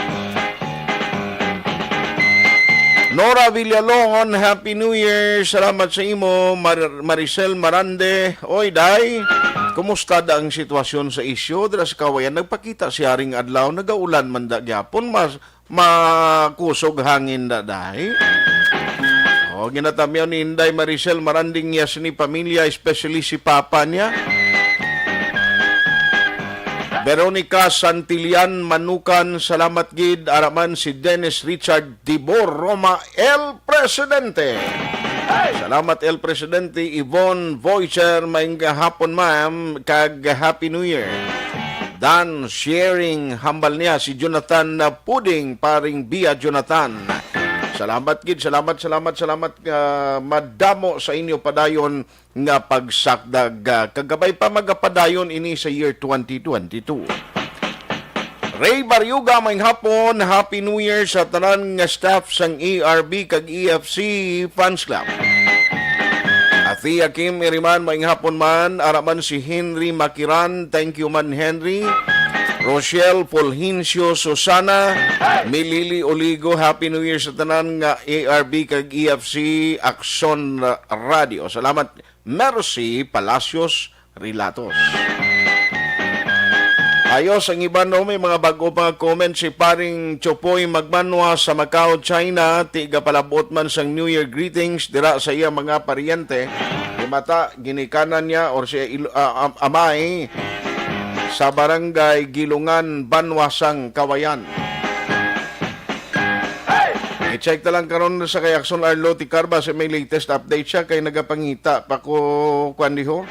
Nora Villalon, Happy New Year. Salamat sa imo. Mar- Maricel Marande, oy day, kumusta da ang sitwasyon sa isyu dira sa Kawayan? Nagpakita si Haring Adlaw, nagaulan man da gyapon, mas makusog hangin da day. O, ginatamyaw ni Inday Maricel Maranding niya sini pamilya, especially si papa niya. Veronica Santillan Manukan, salamat gid. Araman si Dennis Richard Dibor Roma, El Presidente. Salamat, El Presidente. Yvonne Voicer, maayong hapon, ma'am, kag Happy New Year. Dan Sharing, hambal niya si Jonathan na Puding, paring Bia Jonathan. Salamat gid, salamat, salamat, salamat, ah, madamo sa inyo padayon nga pagsakdag, ah, kagabay pa magapadayon ini sa year twenty twenty-two. Ray Barriuga, maayong hapon, Happy New Year sa tanan nga staff sang E R B kag E F C Fans Club. Athea Kim Iriman, maayong hapon man, araman si Henry Makiran, thank you man Henry. Rochelle Fulgencio Susana, Milili Oligo, Happy New Year sa tanan nga A R B kag E F C Aksyon Radio. Salamat. Mercy Palacios Rilatos. Ayos ang iban, no? May mga bago pa nga comment si paring Chopoy Magmanwa sa Macau, China. Ti gapalabot man sang New Year greetings dira sa iya mga paryente. Himata, ginikanan niya or si il- ah, am- amay sa barangay Gilungan, Banwa sang Kawayan. I-check ta lang karon sa kay Aksyon Arlo Ticarba sa may latest update siya kay nagapangita pa ko kwan diho.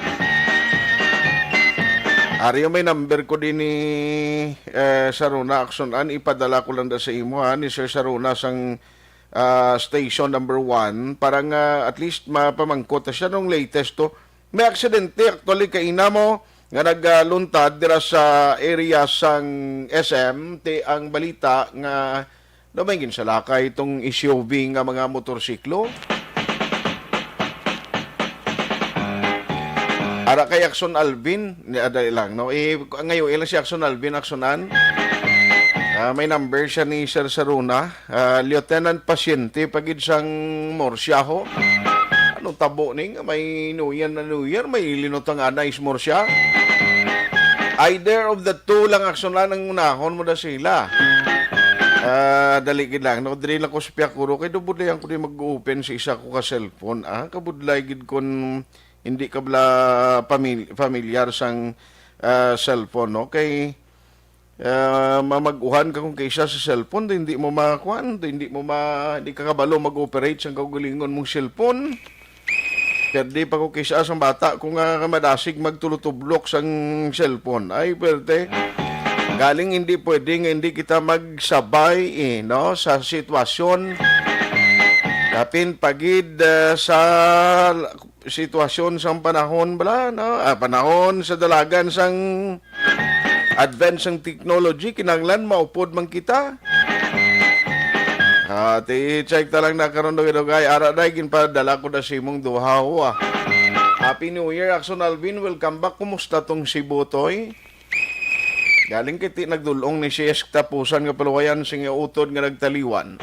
Ari may number ko din ni eh, Saruna Aksyon an ipadala ko lang da sa imo ha, ni Sir Saruna sang ah, station number one para nga at least mapamangkot ta siya nung latest to. May aksidente actually kay inamo nga nagluntad dira sa area sang S M, ti ang balita nga daw may ginsalakay itong S U V nga mga motorsiklo. Ara kay Aksyon Alvin, ni adali lang, no? Eh, ngayon, ilan si Aksyon Alvin, Aksyonan? Ah, may number siya ni Sir Saruna. Ah, Lieutenant Pasyente, pagid sang Morsiaho. Anong tabo ni nga may New Year na New Year, may linutang anay sa Morsia? Either of the two lang, Aksyonan, ang unahon mo da sila. Ah, dali gid lang, no? Diri lang ko sa Piakuro, kay dubod lang ko di mag-open sa isa ko ka cellphone, ah. Kabudlay gid kon hindi ka bala pamil- familiar sang ah, cellphone, no? Kay ah, mamag-uhan ka kung kaisa sa cellphone, di hindi mo makuan, di hindi mo ma, di ka kabalo mag-operate sang kaugalingon mong cellphone. Perde pa ko kaisa sang bata ko nga madasig magtulutublok sang cellphone. Ay, perte. Galing hindi pwede nga hindi kita magsabay, eh, no, sa sitwasyon. Kapin pagid ah, sa sitwasyon sang panahon bala, no? Ah, panahon sa dalagan sang advance sang technology, kinahanglan maupod man kita. Ah, ti check ta lang na karon, dugay-dugay. Ara na, ginpadala ko na sa imong duha, ho, ah. Happy New Year, Aksyon Alvin. Welcome back. Kumusta tong Cebu, Toy? Galing kay ti nagdul-ong ni C S katapusan nga paluwayan sing utod nga nagtaliwan.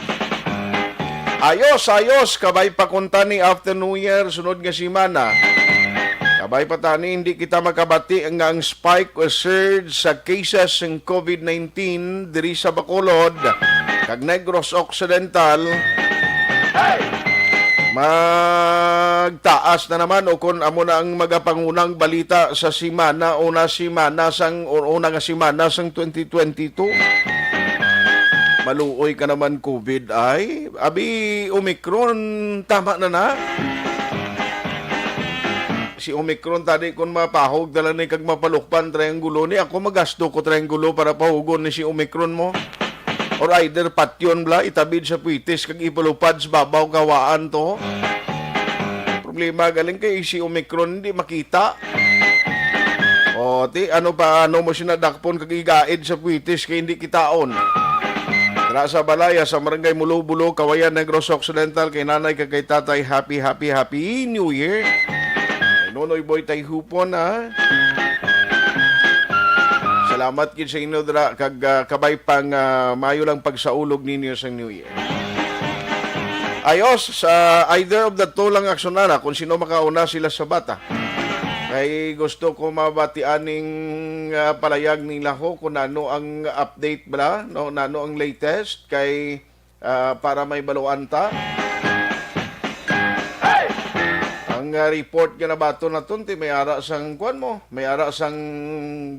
Ayos, ayos, kabay pa kuntani after New Year, sunod nga semana. Kabay pa tani, hindi kita makabati nga ang spike o surge sa cases ng covid nineteen diri sa Bacolod kag Negros Occidental magtaas na naman, o kon amo na ang magapangunang balita sa semana, una semana sang, o una nga semana sang twenty twenty-two. Maluoy ka naman, covid ay. Abi, Omicron, tama na na. Si Omicron tadi, kung mapahog na lang ni kag mapalukpan triangulo ni, ako magasto ko triangulo para pahugon ni si Omicron mo. Or either patyon bala, itabid sa puitis kag ipalupad sa babaw kawaan to. Problema galing kay si Omicron hindi makita. O, ti, ano pa, ano mo sinadakpon kag igaid sa puitis kay hindi kitaon. Dira sa balaya sa Barangay Mulobulo, Kawayan, Negros Occidental, kay nanay kag kay tatay, happy, happy, happy New Year. Kay Nonoy Boy Tayhupon, ha? Salamat gid sa inyo dira kag, ah, kabay pang, ah, maayo lang pagsaulog ninyo sa New Year. Ayos, sa either of the two lang aksyon ana, kung sino makauna sila sa bata. Kay gusto ko mabati aning, ah, palayag nila ho kung ano ang update bala, no? Nano ang latest kay, ah, para may baluan ta. Ang, ah, report nga nabaton naton ti may ara sang kuan mo, may ara sang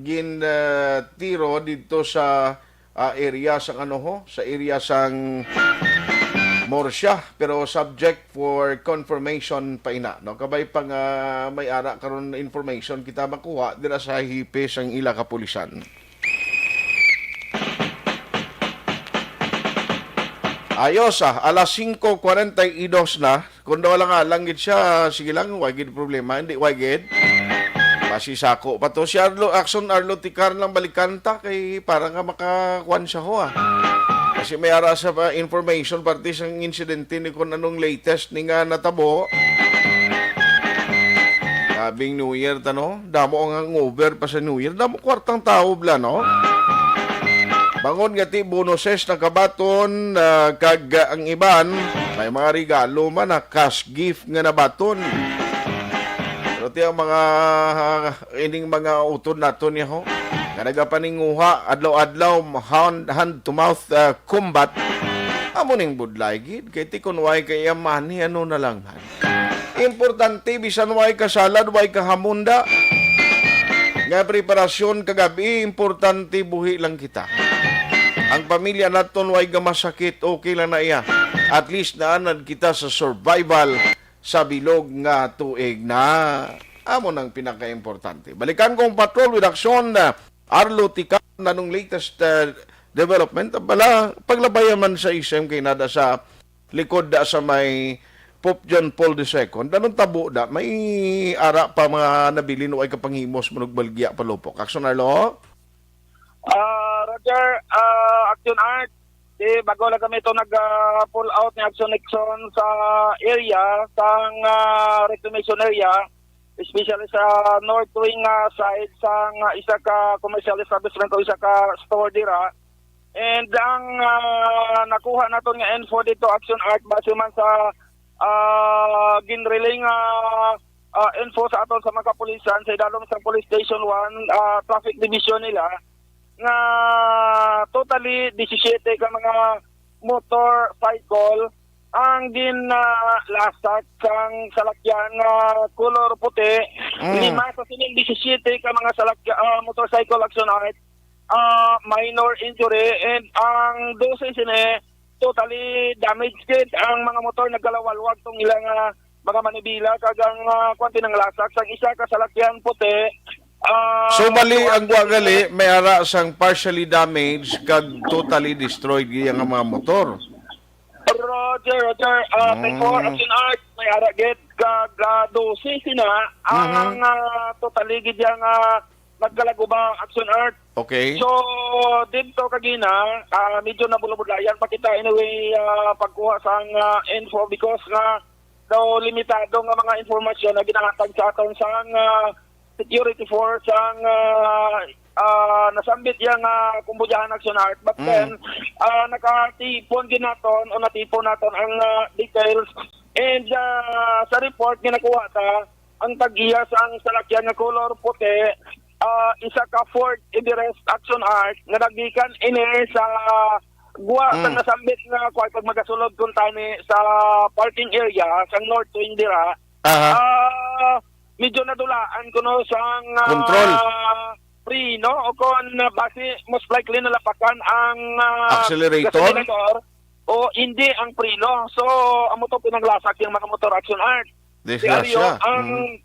gin, ah, tiro didto sa, ah, area sang ano ho, sa area sang Murcia, pero subject for confirmation pa ina, no? Kabay pa nga may ara karon information kita makuha dira sa hepe sang ila kapulisan. Ayos, ah, alas singko kwarenta y dos na. Kung daw lang alang gid siya, sige lang, wa gid problema, hindi wa gid. Basi sako pa to. Si Arlo, Action Arlo Ticar lang balikan ta kay para nga makakuan siya ho, ah. Kasi may ara sa pa, information parte sang insidente ni kung anong latest ni nga natabo. Sabing New Year ta, no? Damo ang hangover pa sa New Year. Damo kwartang tao bla, no? Bangon nga ti bonuses nakabaton, ah, kag, ah, ang iban may mga regalo man na cash gift nga nabaton. Pero ti ang mga, ah, ining mga utod naton niya ho, nga nagapaninguha adlaw-adlaw, hand, hand to mouth, ah, combat. Amo ning budlay gid kay ti kun way kay money, ano na lang man. Importante, bisan way ka salad, way ka hamunda. Nga preparasyon kagabi, importante buhi lang kita. Ang pamilya naton way gamasakit, okay lang na iya. At least naanad kita sa survival sa bilog nga tuig na. Amo nang pinakaimportante. Balikan kong patrol with action, uh, Arlo Tika, nanong latest, uh, development. Bala, paglabayan man sa isem kay nada sa likod da sa may Pope John Paul the Second. Anong tabo da? May ara pa mga nabilin o ay kapanghimos manugbalgya palupok. Action, Arlo? Ah, Roger, ah, Action Art, di bago lang kami ito nag, ah, pull out ni Action Nixon sa area, sang, ah, reclamation area, especially sa north wing, ah, side sang, ah, isa ka commercial establishment o isa ka store dira. And ang, ah, nakuha naton nga info dito, Action Art, base man sa, ah, ginrelay nga, ah, info sa aton sa mga kapulisan sa idalom sa Police Station one, ah, Traffic Division nila, nga totally disisiete ka mga motorcycle ang ginlasak sang salakyan nga color puti. Mm. Lima sa sining disisiete ka mga salakya-, ah, motorcycle, Action Art, ah, minor injury, and ang dose sini totally damaged gid ang mga motor, nagkalawalwag tong ilang, ah, mga manibila kag ang, ah, kwan, tinanglasak sang isa ka salakyan puti. Ah, So, bali, tuwang ang gwa gali, may ara sang partially damaged kag totally destroyed gid ang mga motor. Roger, Roger. Ah, Mm. ten four, Action Art, may ara gid kag, ah, dose sina ang, Mhm. ah, totally gid yang, ah, nagkalaguba, Action Art. Okay. So, dito kagina, ah, medyo nabulabudlayan pa kita. Anyway, ah, pagkuha sang, ah, info because nga daw limitado nga mga informasyon na ginahatag sa aton sang, ah, security force ang, ah, ah, nasambit iya nga kumbulyahan, Action Art. But Mm. then, ah, nakatipon gid naton o natipon naton ang, ah, details. And, ah, sa report nga nakuha ta, ang tag-iya sang salakyan nga color puti, ah, isa ka Ford Everest, Action Art, nga naggikan ini sa gwa Mm. sang nasambit nga kwarto magasulod kuntani sa parking area sang North Wing dira. Aha. Ah, medyo nadulaan kuno sang, ah, Control. Preno o kon, ah, basi most likely nalapakan ang, ah, Accelerator? Accelerator o hindi ang preno. So, amo to pinanglasak yang mga motor, Action Art. Di Disgrasya. Aryo, ang, Mm.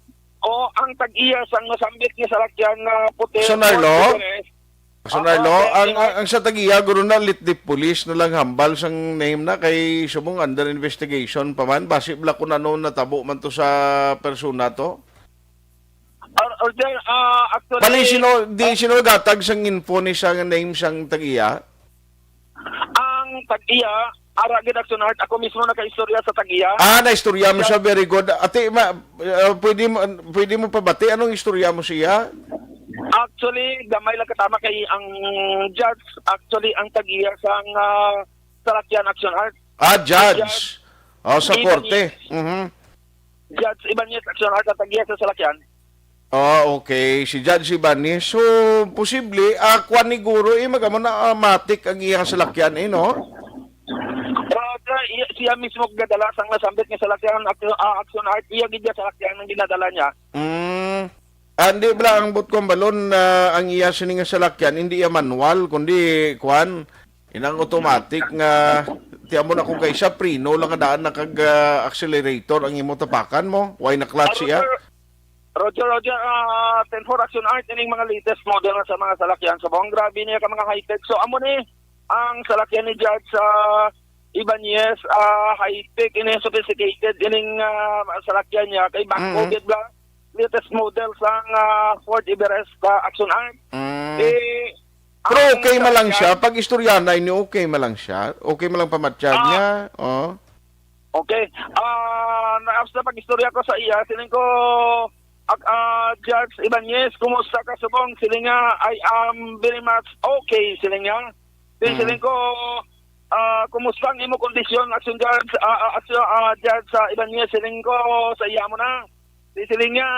o ang tag-iya sang nasambit nga salakyan nga puti, Action Arlo? Ford Everest. Action Oo, Arlo, sir, ang, sir. ang, ang sa tag-iya, guro na lit di police na lang hambal sang name na kay subong under investigation pa man. Basi bala kung ano natabo man to sa persona to. Or, or, sir, ah, actually, Bali, sino, di, ah, sino gatag sang info ni sa name sang tag-iya? Ang tag-iya, ara gid, Action Art, ako mismo nakaistorya sa tag-iya. Ah, naistorya mo siya. Very good. Ate, ma, uh, pwede mo, pwede mo pabati? Anong istorya mo siya? Actually, gamay lang katama kay ang judge, actually, ang tag-iya sang, ah, salakyan, Action Art. Ah, judge. Judge. Oh, sa Ibanez. Korte. Mhm. Judge Ibanez, Action Art, ang tag-iya sa salakyan. Ah, okay. Si Judge Ibanez. So, posible, ah, kwan ni guro, eh, magamo na, ah, matik ang iyang salakyan, eh, no? Ah, siya, iya, siya mismo gadala sang nasambit nga salakyan, Action, ah, Action Art, iya gid iya salakyan ang ginadala niya. Mm. Ah, hindi bala ang bot kong balon na ang iya sini nga salakyan, hindi iya manual, kundi, kwan, inang automatic nga, tiyan mo na kung kaysa, preno lang nga daan na kag, ah, accelerator ang imo tapakan mo, why na clutch Ah, iya? Roger, Roger, Roger, ah, ten four Action Art, ining mga latest model na sa mga salakyan. So, ang grabe niya ka mga high-tech. So, amo ni ang salakyan ni Judge, ah, Ibanez, ah, high-tech, ini sophisticated, ining, ah, salakyan niya. Kay bago, Mm. gid lang, latest model sang, ah, Ford Everest, ah, Action Art. Mm. Eh, Pero ang okay man lang salakyan siya. Pag istorya na ini, okay man lang siya. Okay man lang pamatyag Ah. niya. Oh. Okay. Ah, na, sa pag-istorya ko sa iya, siling ko, ah, ah, Judge Ibanez, kumusta ka subong? Siling nga, "I am very much okay," siling niya. Di, Mm. siling ko, ah, "Kumusta ang imo kondisyon, Action Judge, ah, ah, Action, ah, Judge, ah, Ibanez?" Siling ko sa iya mo na. Di, siling niya,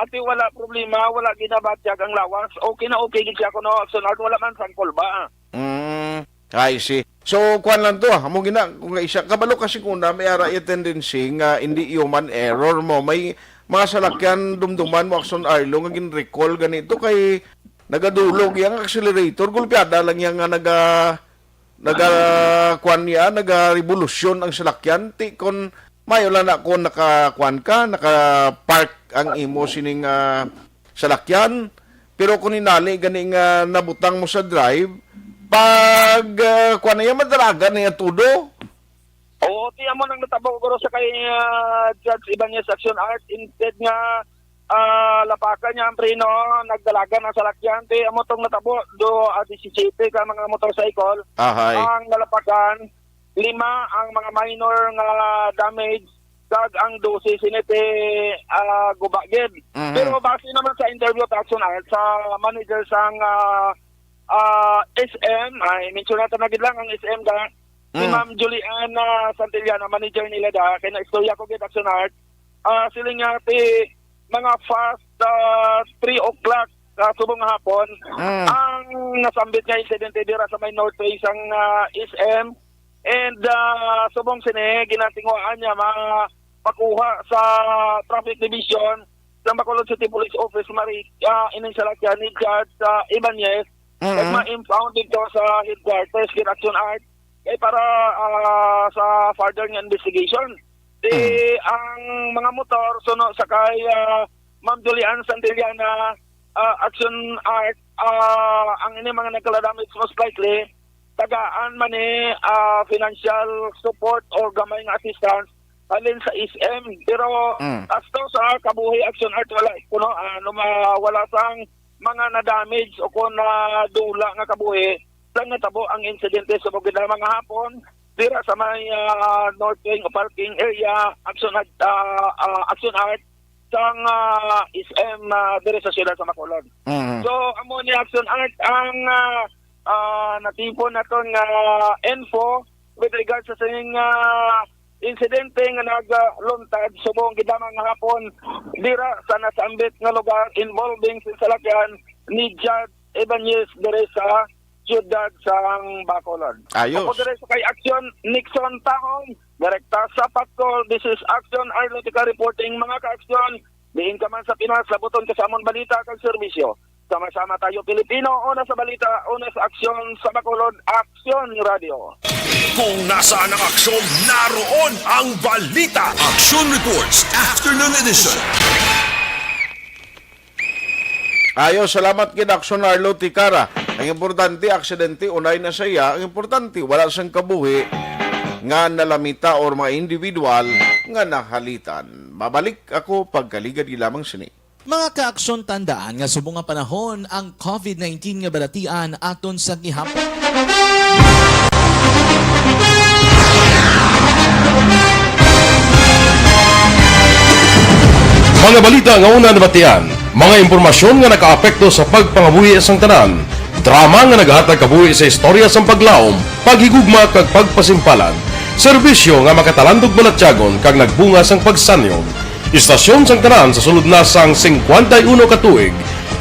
"Ate, wala problema, wala ginabatyag ang lawas. Okay na okay gid siya kuno, Action Art, wala man sangkol ba?" Mm, I see. So, kuwan lang to, ah. Amo gina, kung isa, kabalo kasi kung na, may ara yung tendency nga hindi human error mo. May mga salakyan, dumduman mo, Action Arlo, nga gin-recall ganito kay nagadulog yung accelerator, gulpiada lang yan nga naga, naga, kuwan niya, naga-revolusyon ang salakyan. Ti, kon mayo lang na kon naka, kuwan ka, naka-park ang imo sining, ah, salakyan, pero kung inali gani nga nabutang mo sa drive, pag, ah, kuwan na yan, madalagan na yan todo. Oo, ti amo nang natabo, guro, sa kay, ah, Judge Ibanez Action Art, instead nga, ah, lapakan niya ang preno, nagdalagan ang salakyan, ti amo tong natabo, do, ah, disisiete ka mga motorcycle Ahay. ang nalapakan, lima ang mga minor nga damage, kag ang dose sini ti, ah, guba gid. Mhm. Pero base naman sa interview ta, Action Art, sa manager sang, ah, ah, S M, ay, mention natin na gid lang ang S M ga, si Mm. Ma'am Juliana Santillana, manager nila da, kay naistorya ko gid, Action Art. Ah, siling nga ti mga past, ah, three o'clock, ah, subong nga hapon, Mm. ang nasambit nga insidente dira sa may Northway sang, ah, S M. And, ah, subong sini, ginatinguhaan niya mapakuha sa Traffic Division sa Bacolod City Police Office, Mari-, ah, ining salakyan ni Judge, ah, Ibanez, Mm. kag ma-impound dito sa headquarters, gid, Action Art, kay para, ah, sa further nga investigation. Di Mm. ang mga motor, suno sa kay, ah, Ma'am Julian Santillana, ah, Action Art, ah, ang ini mga nagkala-damage most likely, tagaan man ni, ah, financial support or gamay nga assistance halin sa S M. Pero Mm. as to sa kabuhi, Action Art, wala kuno, ah, ano, ma-, wala sang mga na-damage o kung nadula nga kabuhi sa natabo ang insidente sa Bukidnon nga hapon dira sa may, ah, North Wing parking area, Action Art, ah, ah, Action Art. sang, ah, S M, ah, diri sa siyudad sa Bacolod. Mhm. So, amo ni Action Art ang, ah, ah, natipon naton nga info with regards sa sining, ah, insidente nga nagluntad subong gidamang nga hapon dira sa nasambit nga lugar involving sa salakyan ni Judge Ibanez diri sa siyudad sang Bacolod. Ayos. Ako diri sa kay Action Nixon Tahong, direkta sa Patkol. This is Action Arlotica reporting, mga ka-aksyon. Diin ka man sa Pinas, labuton ka sa amon balita kag serbisyo. Sama-sama tayo, Pilipino. Una sa balita, una sa aksyon, sa Bacolod, Aksyon Radio. Kung nasaan ang aksyon, naroon ang balita. Action Reports, Afternoon Edition. Ayo, salamat gid, Aksyon Arlo Tikara. Ang importante, aksidente, unay na sa iya. Ang importante, wala sang kabuhi nga nalamita or mga individual nga nahalitan. Mabalik ako pagkaligad lamang sini. Mga ka-aksyon, tandaan nga subong nga panahon ang covid nineteen nga balatian aton sa gihapon. Mga balita nga una nabatian, mga impormasyon nga nakaapekto sa pagpangabuhi sang tanan, drama nga nagahatag kabuhi sa istorya sang paglaom, paghigugma kag pagpasimpalan, serbisyo nga makatalandog balatyagon kag nagbunga sang pagsanyon. Istasyon sang tanan sa sulod na sang singkwenta y uno ka tuig.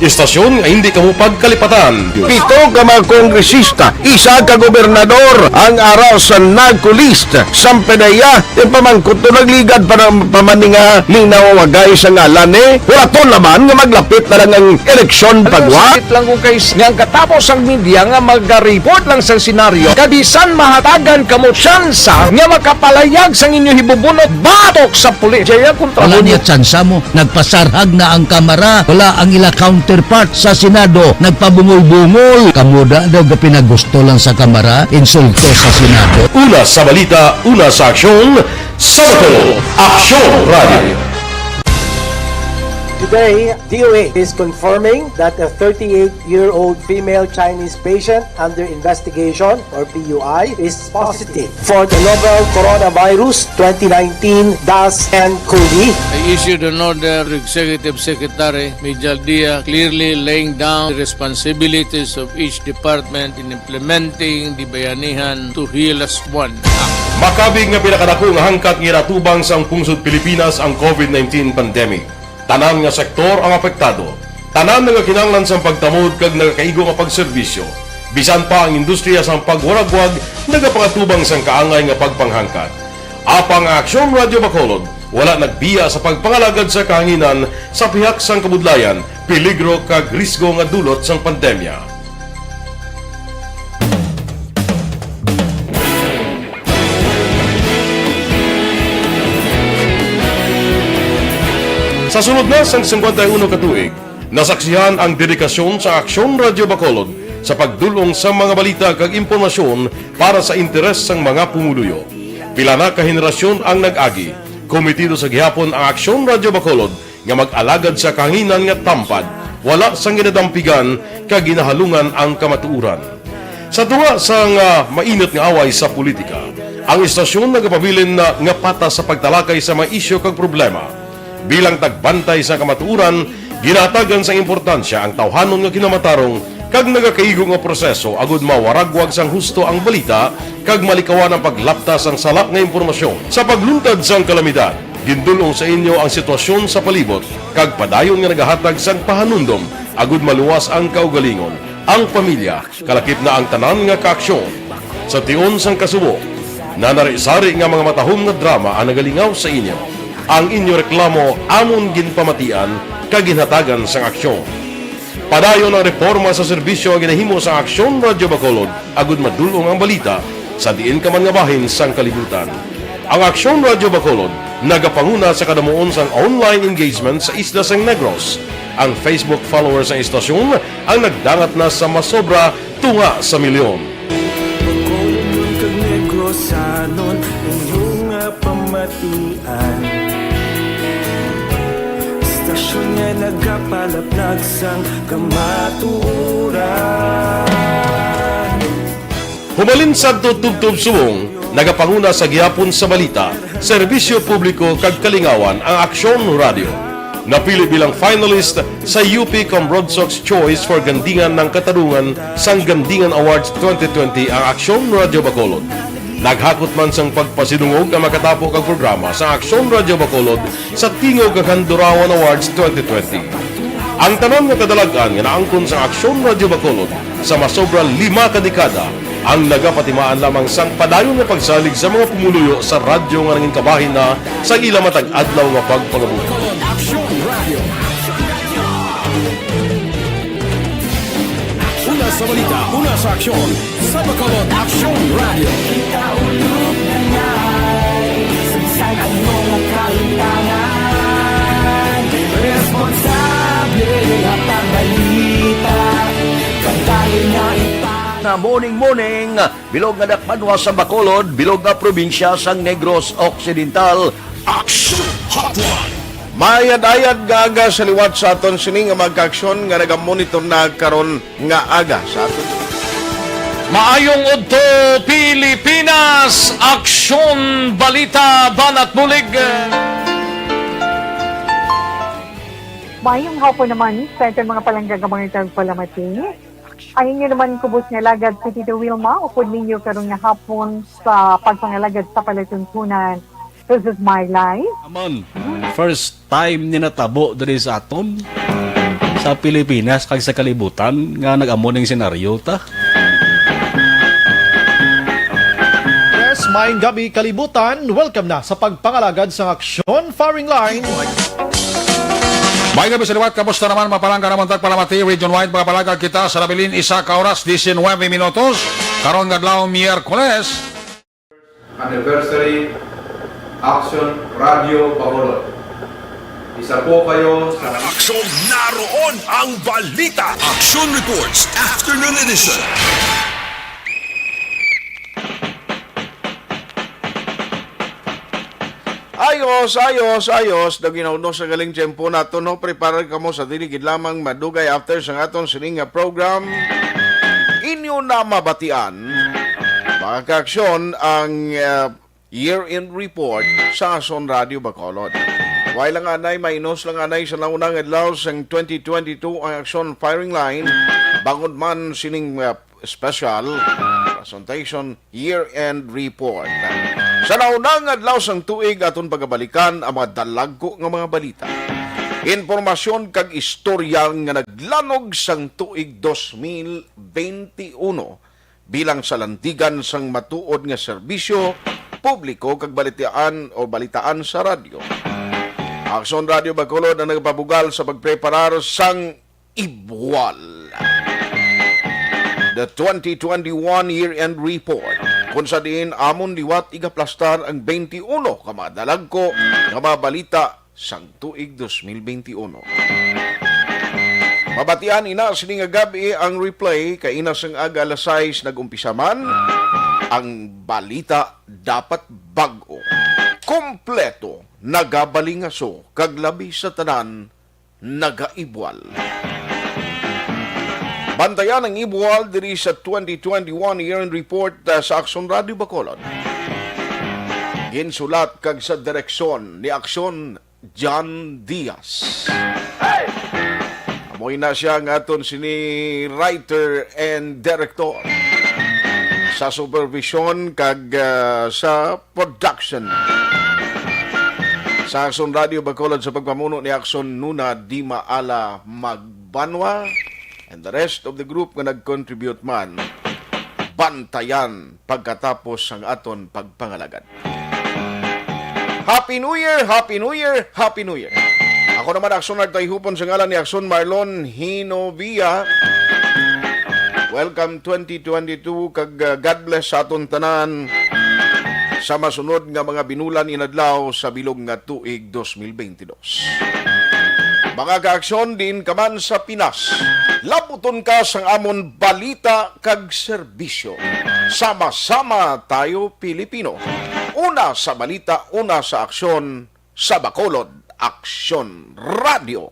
Istasyon nga hindi kamo pagkalipatan. Pito ka mga kongresista, isa ka gobernador ang ara sa NAGCOLEST. Sampedeya, yung pamangkot to nagligad pa ng pamaninga, linaw wagay sa ngalan eh. Wala to naman nga maglapit na lang ang eleksyon. Ano pagwa. Sakit lang kung kay s-, nga ang katapos ang media nga maga-report lang sa senaryo, kabisan mahatagan kamo tsansa nga makapalayag sang inyo hibubunot batok sa pulis. Jaya kontra. Wala mo niya tsansa mo. Nagpasarhag na ang Kamara. Wala ang ila counterpart sa Senado. Nagpabungol-bungol. Kamo da daw gapinagusto lang sa Kamara. Insulto sa Senado. Una sa balita, una sa aksyon, sa Bacolod, Aksyon Radio. Today, D O A is confirming that a thirty-eight-year-old female Chinese patient under investigation, or P U I, is positive for the novel coronavirus twenty nineteen dash ten COVID. I issued an order to Executive Secretary Mijal Dia, clearly laying down the responsibilities of each department in implementing the Bayanihan to Heal As One Act. Makabig nga pinakadako nga hangkat nga ginatubang sang pungsod Pilipinas ang covid nineteen pandemic. Tanan nga sektor ang apektado. Tanan nga kinahanglan sang pagtamod kag nagakaigo nga pagserbisyo. Bisan pa ang industriya sang pagwaragwag nagapangatubang sang kaangay nga pagpanghangkat. Apang ang Aksyon Radio Bacolod wala nagbiya sa pagpangalagad sa kahanginan sa pihak sang kabudlayan, peligro kag risgo nga dulot sang pandemya. Sa sulod na sang singkwenta y uno ka tuig, nasaksihan ang dedikasyon sa Aksyon Radio Bacolod sa pagdul-ong sa mga balita kag impormasyon para sa interes sang mga pumuluyo. Pila na ka henerasyon ang nag-agi. Kometido sa gihapon ang Aksyon Radio Bacolod nga mag-alagad sa kahanginan nga tampad, wala sang ginadampigan kag ginahalungan ang kamatuoran. Sa tunga sang, ah, mainit nga away sa politika, ang istasyon nagapabilin na nga patas sa pagtalakay sa mga isyu kag problema. Bilang tagbantay sa kamatuoran, ginahatagan sang importansya ang tawhanon nga kinamatarong kag nagakaigo nga proseso agud mawaragwag sang husto ang balita kag malikawan ang paglapta sang sala nga impormasyon. Sa pagluntad sang kalamidad, gindul-ong sa inyo ang sitwasyon sa palibot kag padayon nga nagahatag sang pahanumdom agud maluwas ang kaugalingon, ang pamilya, kalakip na ang tanan nga kaaksyon. Sa tion sang kasubo, nanari-sari nga mga matahom nga drama ang nagalingaw sa inyo. Ang inyo reklamo amon ginpamatian kag ginhatagan sang aksyon. Padayon ang reporma sa serbisyo nga ginahimo sa Aksyon Radio Bacolod agud madul-ong ang balita sa diin ka man nga bahin sang kalibutan. Ang Aksyon Radio Bacolod nagapanguna sa kadamuon sang online engagement sa isla sang Negros. Ang Facebook followers sang istasyon ang nagdangat na sa masobra tunga sa milyon. Bacolodnon kag Negrosanon, inyo nga pamatian. Istasyon nga nagapalaplag sang kamatuoran. Humalin sadto tubtob subong, nagapanguna sa gihapon sa balita, serbisyo publiko kag kalingawan ang Aksyon Radio. Napili bilang finalist sa U P Comrodsocs Choice for Gandingan ng Katarungan sang Gandingan Awards twenty twenty ang Aksyon Radyo Bacolod. Naghakot man sang pagpasidungog ang makatapo kag programa sa Aksyon Radyo Bacolod sa Tingog kag Handurawan Awards twenty twenty. Ang tanan nga kadalag-an nga naangkon sa Aksyon Radyo Bacolod sa masobra lima ka dekada ang nagapatimaan lamang sang padayon nga pagsalig sa mga pumuluyo sa radyo nga nangin kabahin na sa ila matag adlaw nga pagpangabuhi. Aksyon Radio. Una sa balita, una sa aksyon, sa Bacolod Aksyon Radio. Sa ano nga kalutangan, responsable nga pagbalita, kadali nga ipa- Na morning, morning, bilog nga dakbanwa sa Bacolod, bilog nga probinsya sang Negros Occidental. Action Hotline. Mayad-ayad nga aga sa liwat sa aton sini nga mga kaaksyon nga nagamonitor na karon nga aga sa aton. Maayong udto, Pilipinas! Aksyon, balita, banat bulig. Maayong hapon naman sa aton mga palangga nga mga tagpalamati. Ang inyo naman kubos nga alagad, si Tito Wilma, upod ninyo karon nga hapon sa pagpangalagad sa palatuntunan. This is my life. Amon, first time ni natabo diri sa aton, sa Pilipinas, kag sa kalibutan, nga nag-amo ning senaryo ta. Yes, maayong gabi, kalibutan. Welcome na sa pagpangalagad sa Aksyon Firing Line. May gabi sa liwat, kamusta naman, mapalangga naman tagpalamati, region-wide, mga palagag kita sa nabilin, isa ka oras, diecinuebe minutos, karon nga adlaw, Miyerkules. Anniversary, Action Radio Bacolod. Isa po kayo sa Aksyon, naroon ang balita. Action Reports, Afternoon Edition. Ayos, ayos, ayos. Daw ginauno sa galing tiyempo nato, no? Preparar kamo sa dili gid lamang madugay after sang aton sining nga program. Inyo na mabatian, mga kaaksyon, ang, ah, year-end report sa Aksyon Radio Bacolod. Way lang anay, mainos lang anay sa naunang adlaw sang twenty twenty-two ang Aksyon Firing Line, bangod man sining, ah, special presentation year-end report. Sa naunang adlaw sang tuig, aton pagabalikan ang mga dalagko nga mga balita, impormasyon kag istorya nga naglanog sang tuig dos mil bente uno bilang sa landigan sang matuod nga serbisyo publiko kag balitaan o balitaan sa radyo. Aksyon Radio Bacolod ang nagpabugal sa pagpreparar sang Ibual, the twenty twenty-one Year-End Report, kung sa diin amon liwat igaplastar ang bente uno ka mga dalagko nga mga balita sang tuig dos mil bente uno. Mabatian ina sini nga gab-i ang replay, kay ina sang aga alas sais nag-umpisa man ang balita dapat bag-o, kompleto, nagabalingaso, kag labi sa tanan, nagaibual. Bantayan ang ibual diri sa twenty twenty-one Year-End Report, ah, sa Aksyon Radio Bacolod. Ginsulat kag sa direksyon ni Aksyon John Diaz. Amo na siya nga aton sini writer and director sa supervision kag, ah, sa production sa Aksyon Radio Bacolod sa pagpamuno ni Aksyon Nuna Dimaala Magbanwa and the rest of the group nga nag-contribute man. Bantayan pagkatapos ang aton pagpangalagad. Happy New Year! Happy New Year! Happy New Year! Ako naman, Aksyon Nagtayhupon sa ngalan ni Aksyon Marlon Hinovia. Welcome twenty twenty-two, kag, uh, God bless sa aton tanan sa masunod nga mga binulan inadlaw sa bilog nga tuig dos mil bente dos. Mga kaaksyon, diin ka man sa Pinas, labuton ka sang amon balita kag serbisyo. Sama-sama tayo, Pilipino. Una sa balita, una sa aksyon, sa Bacolod, Aksyon Radio.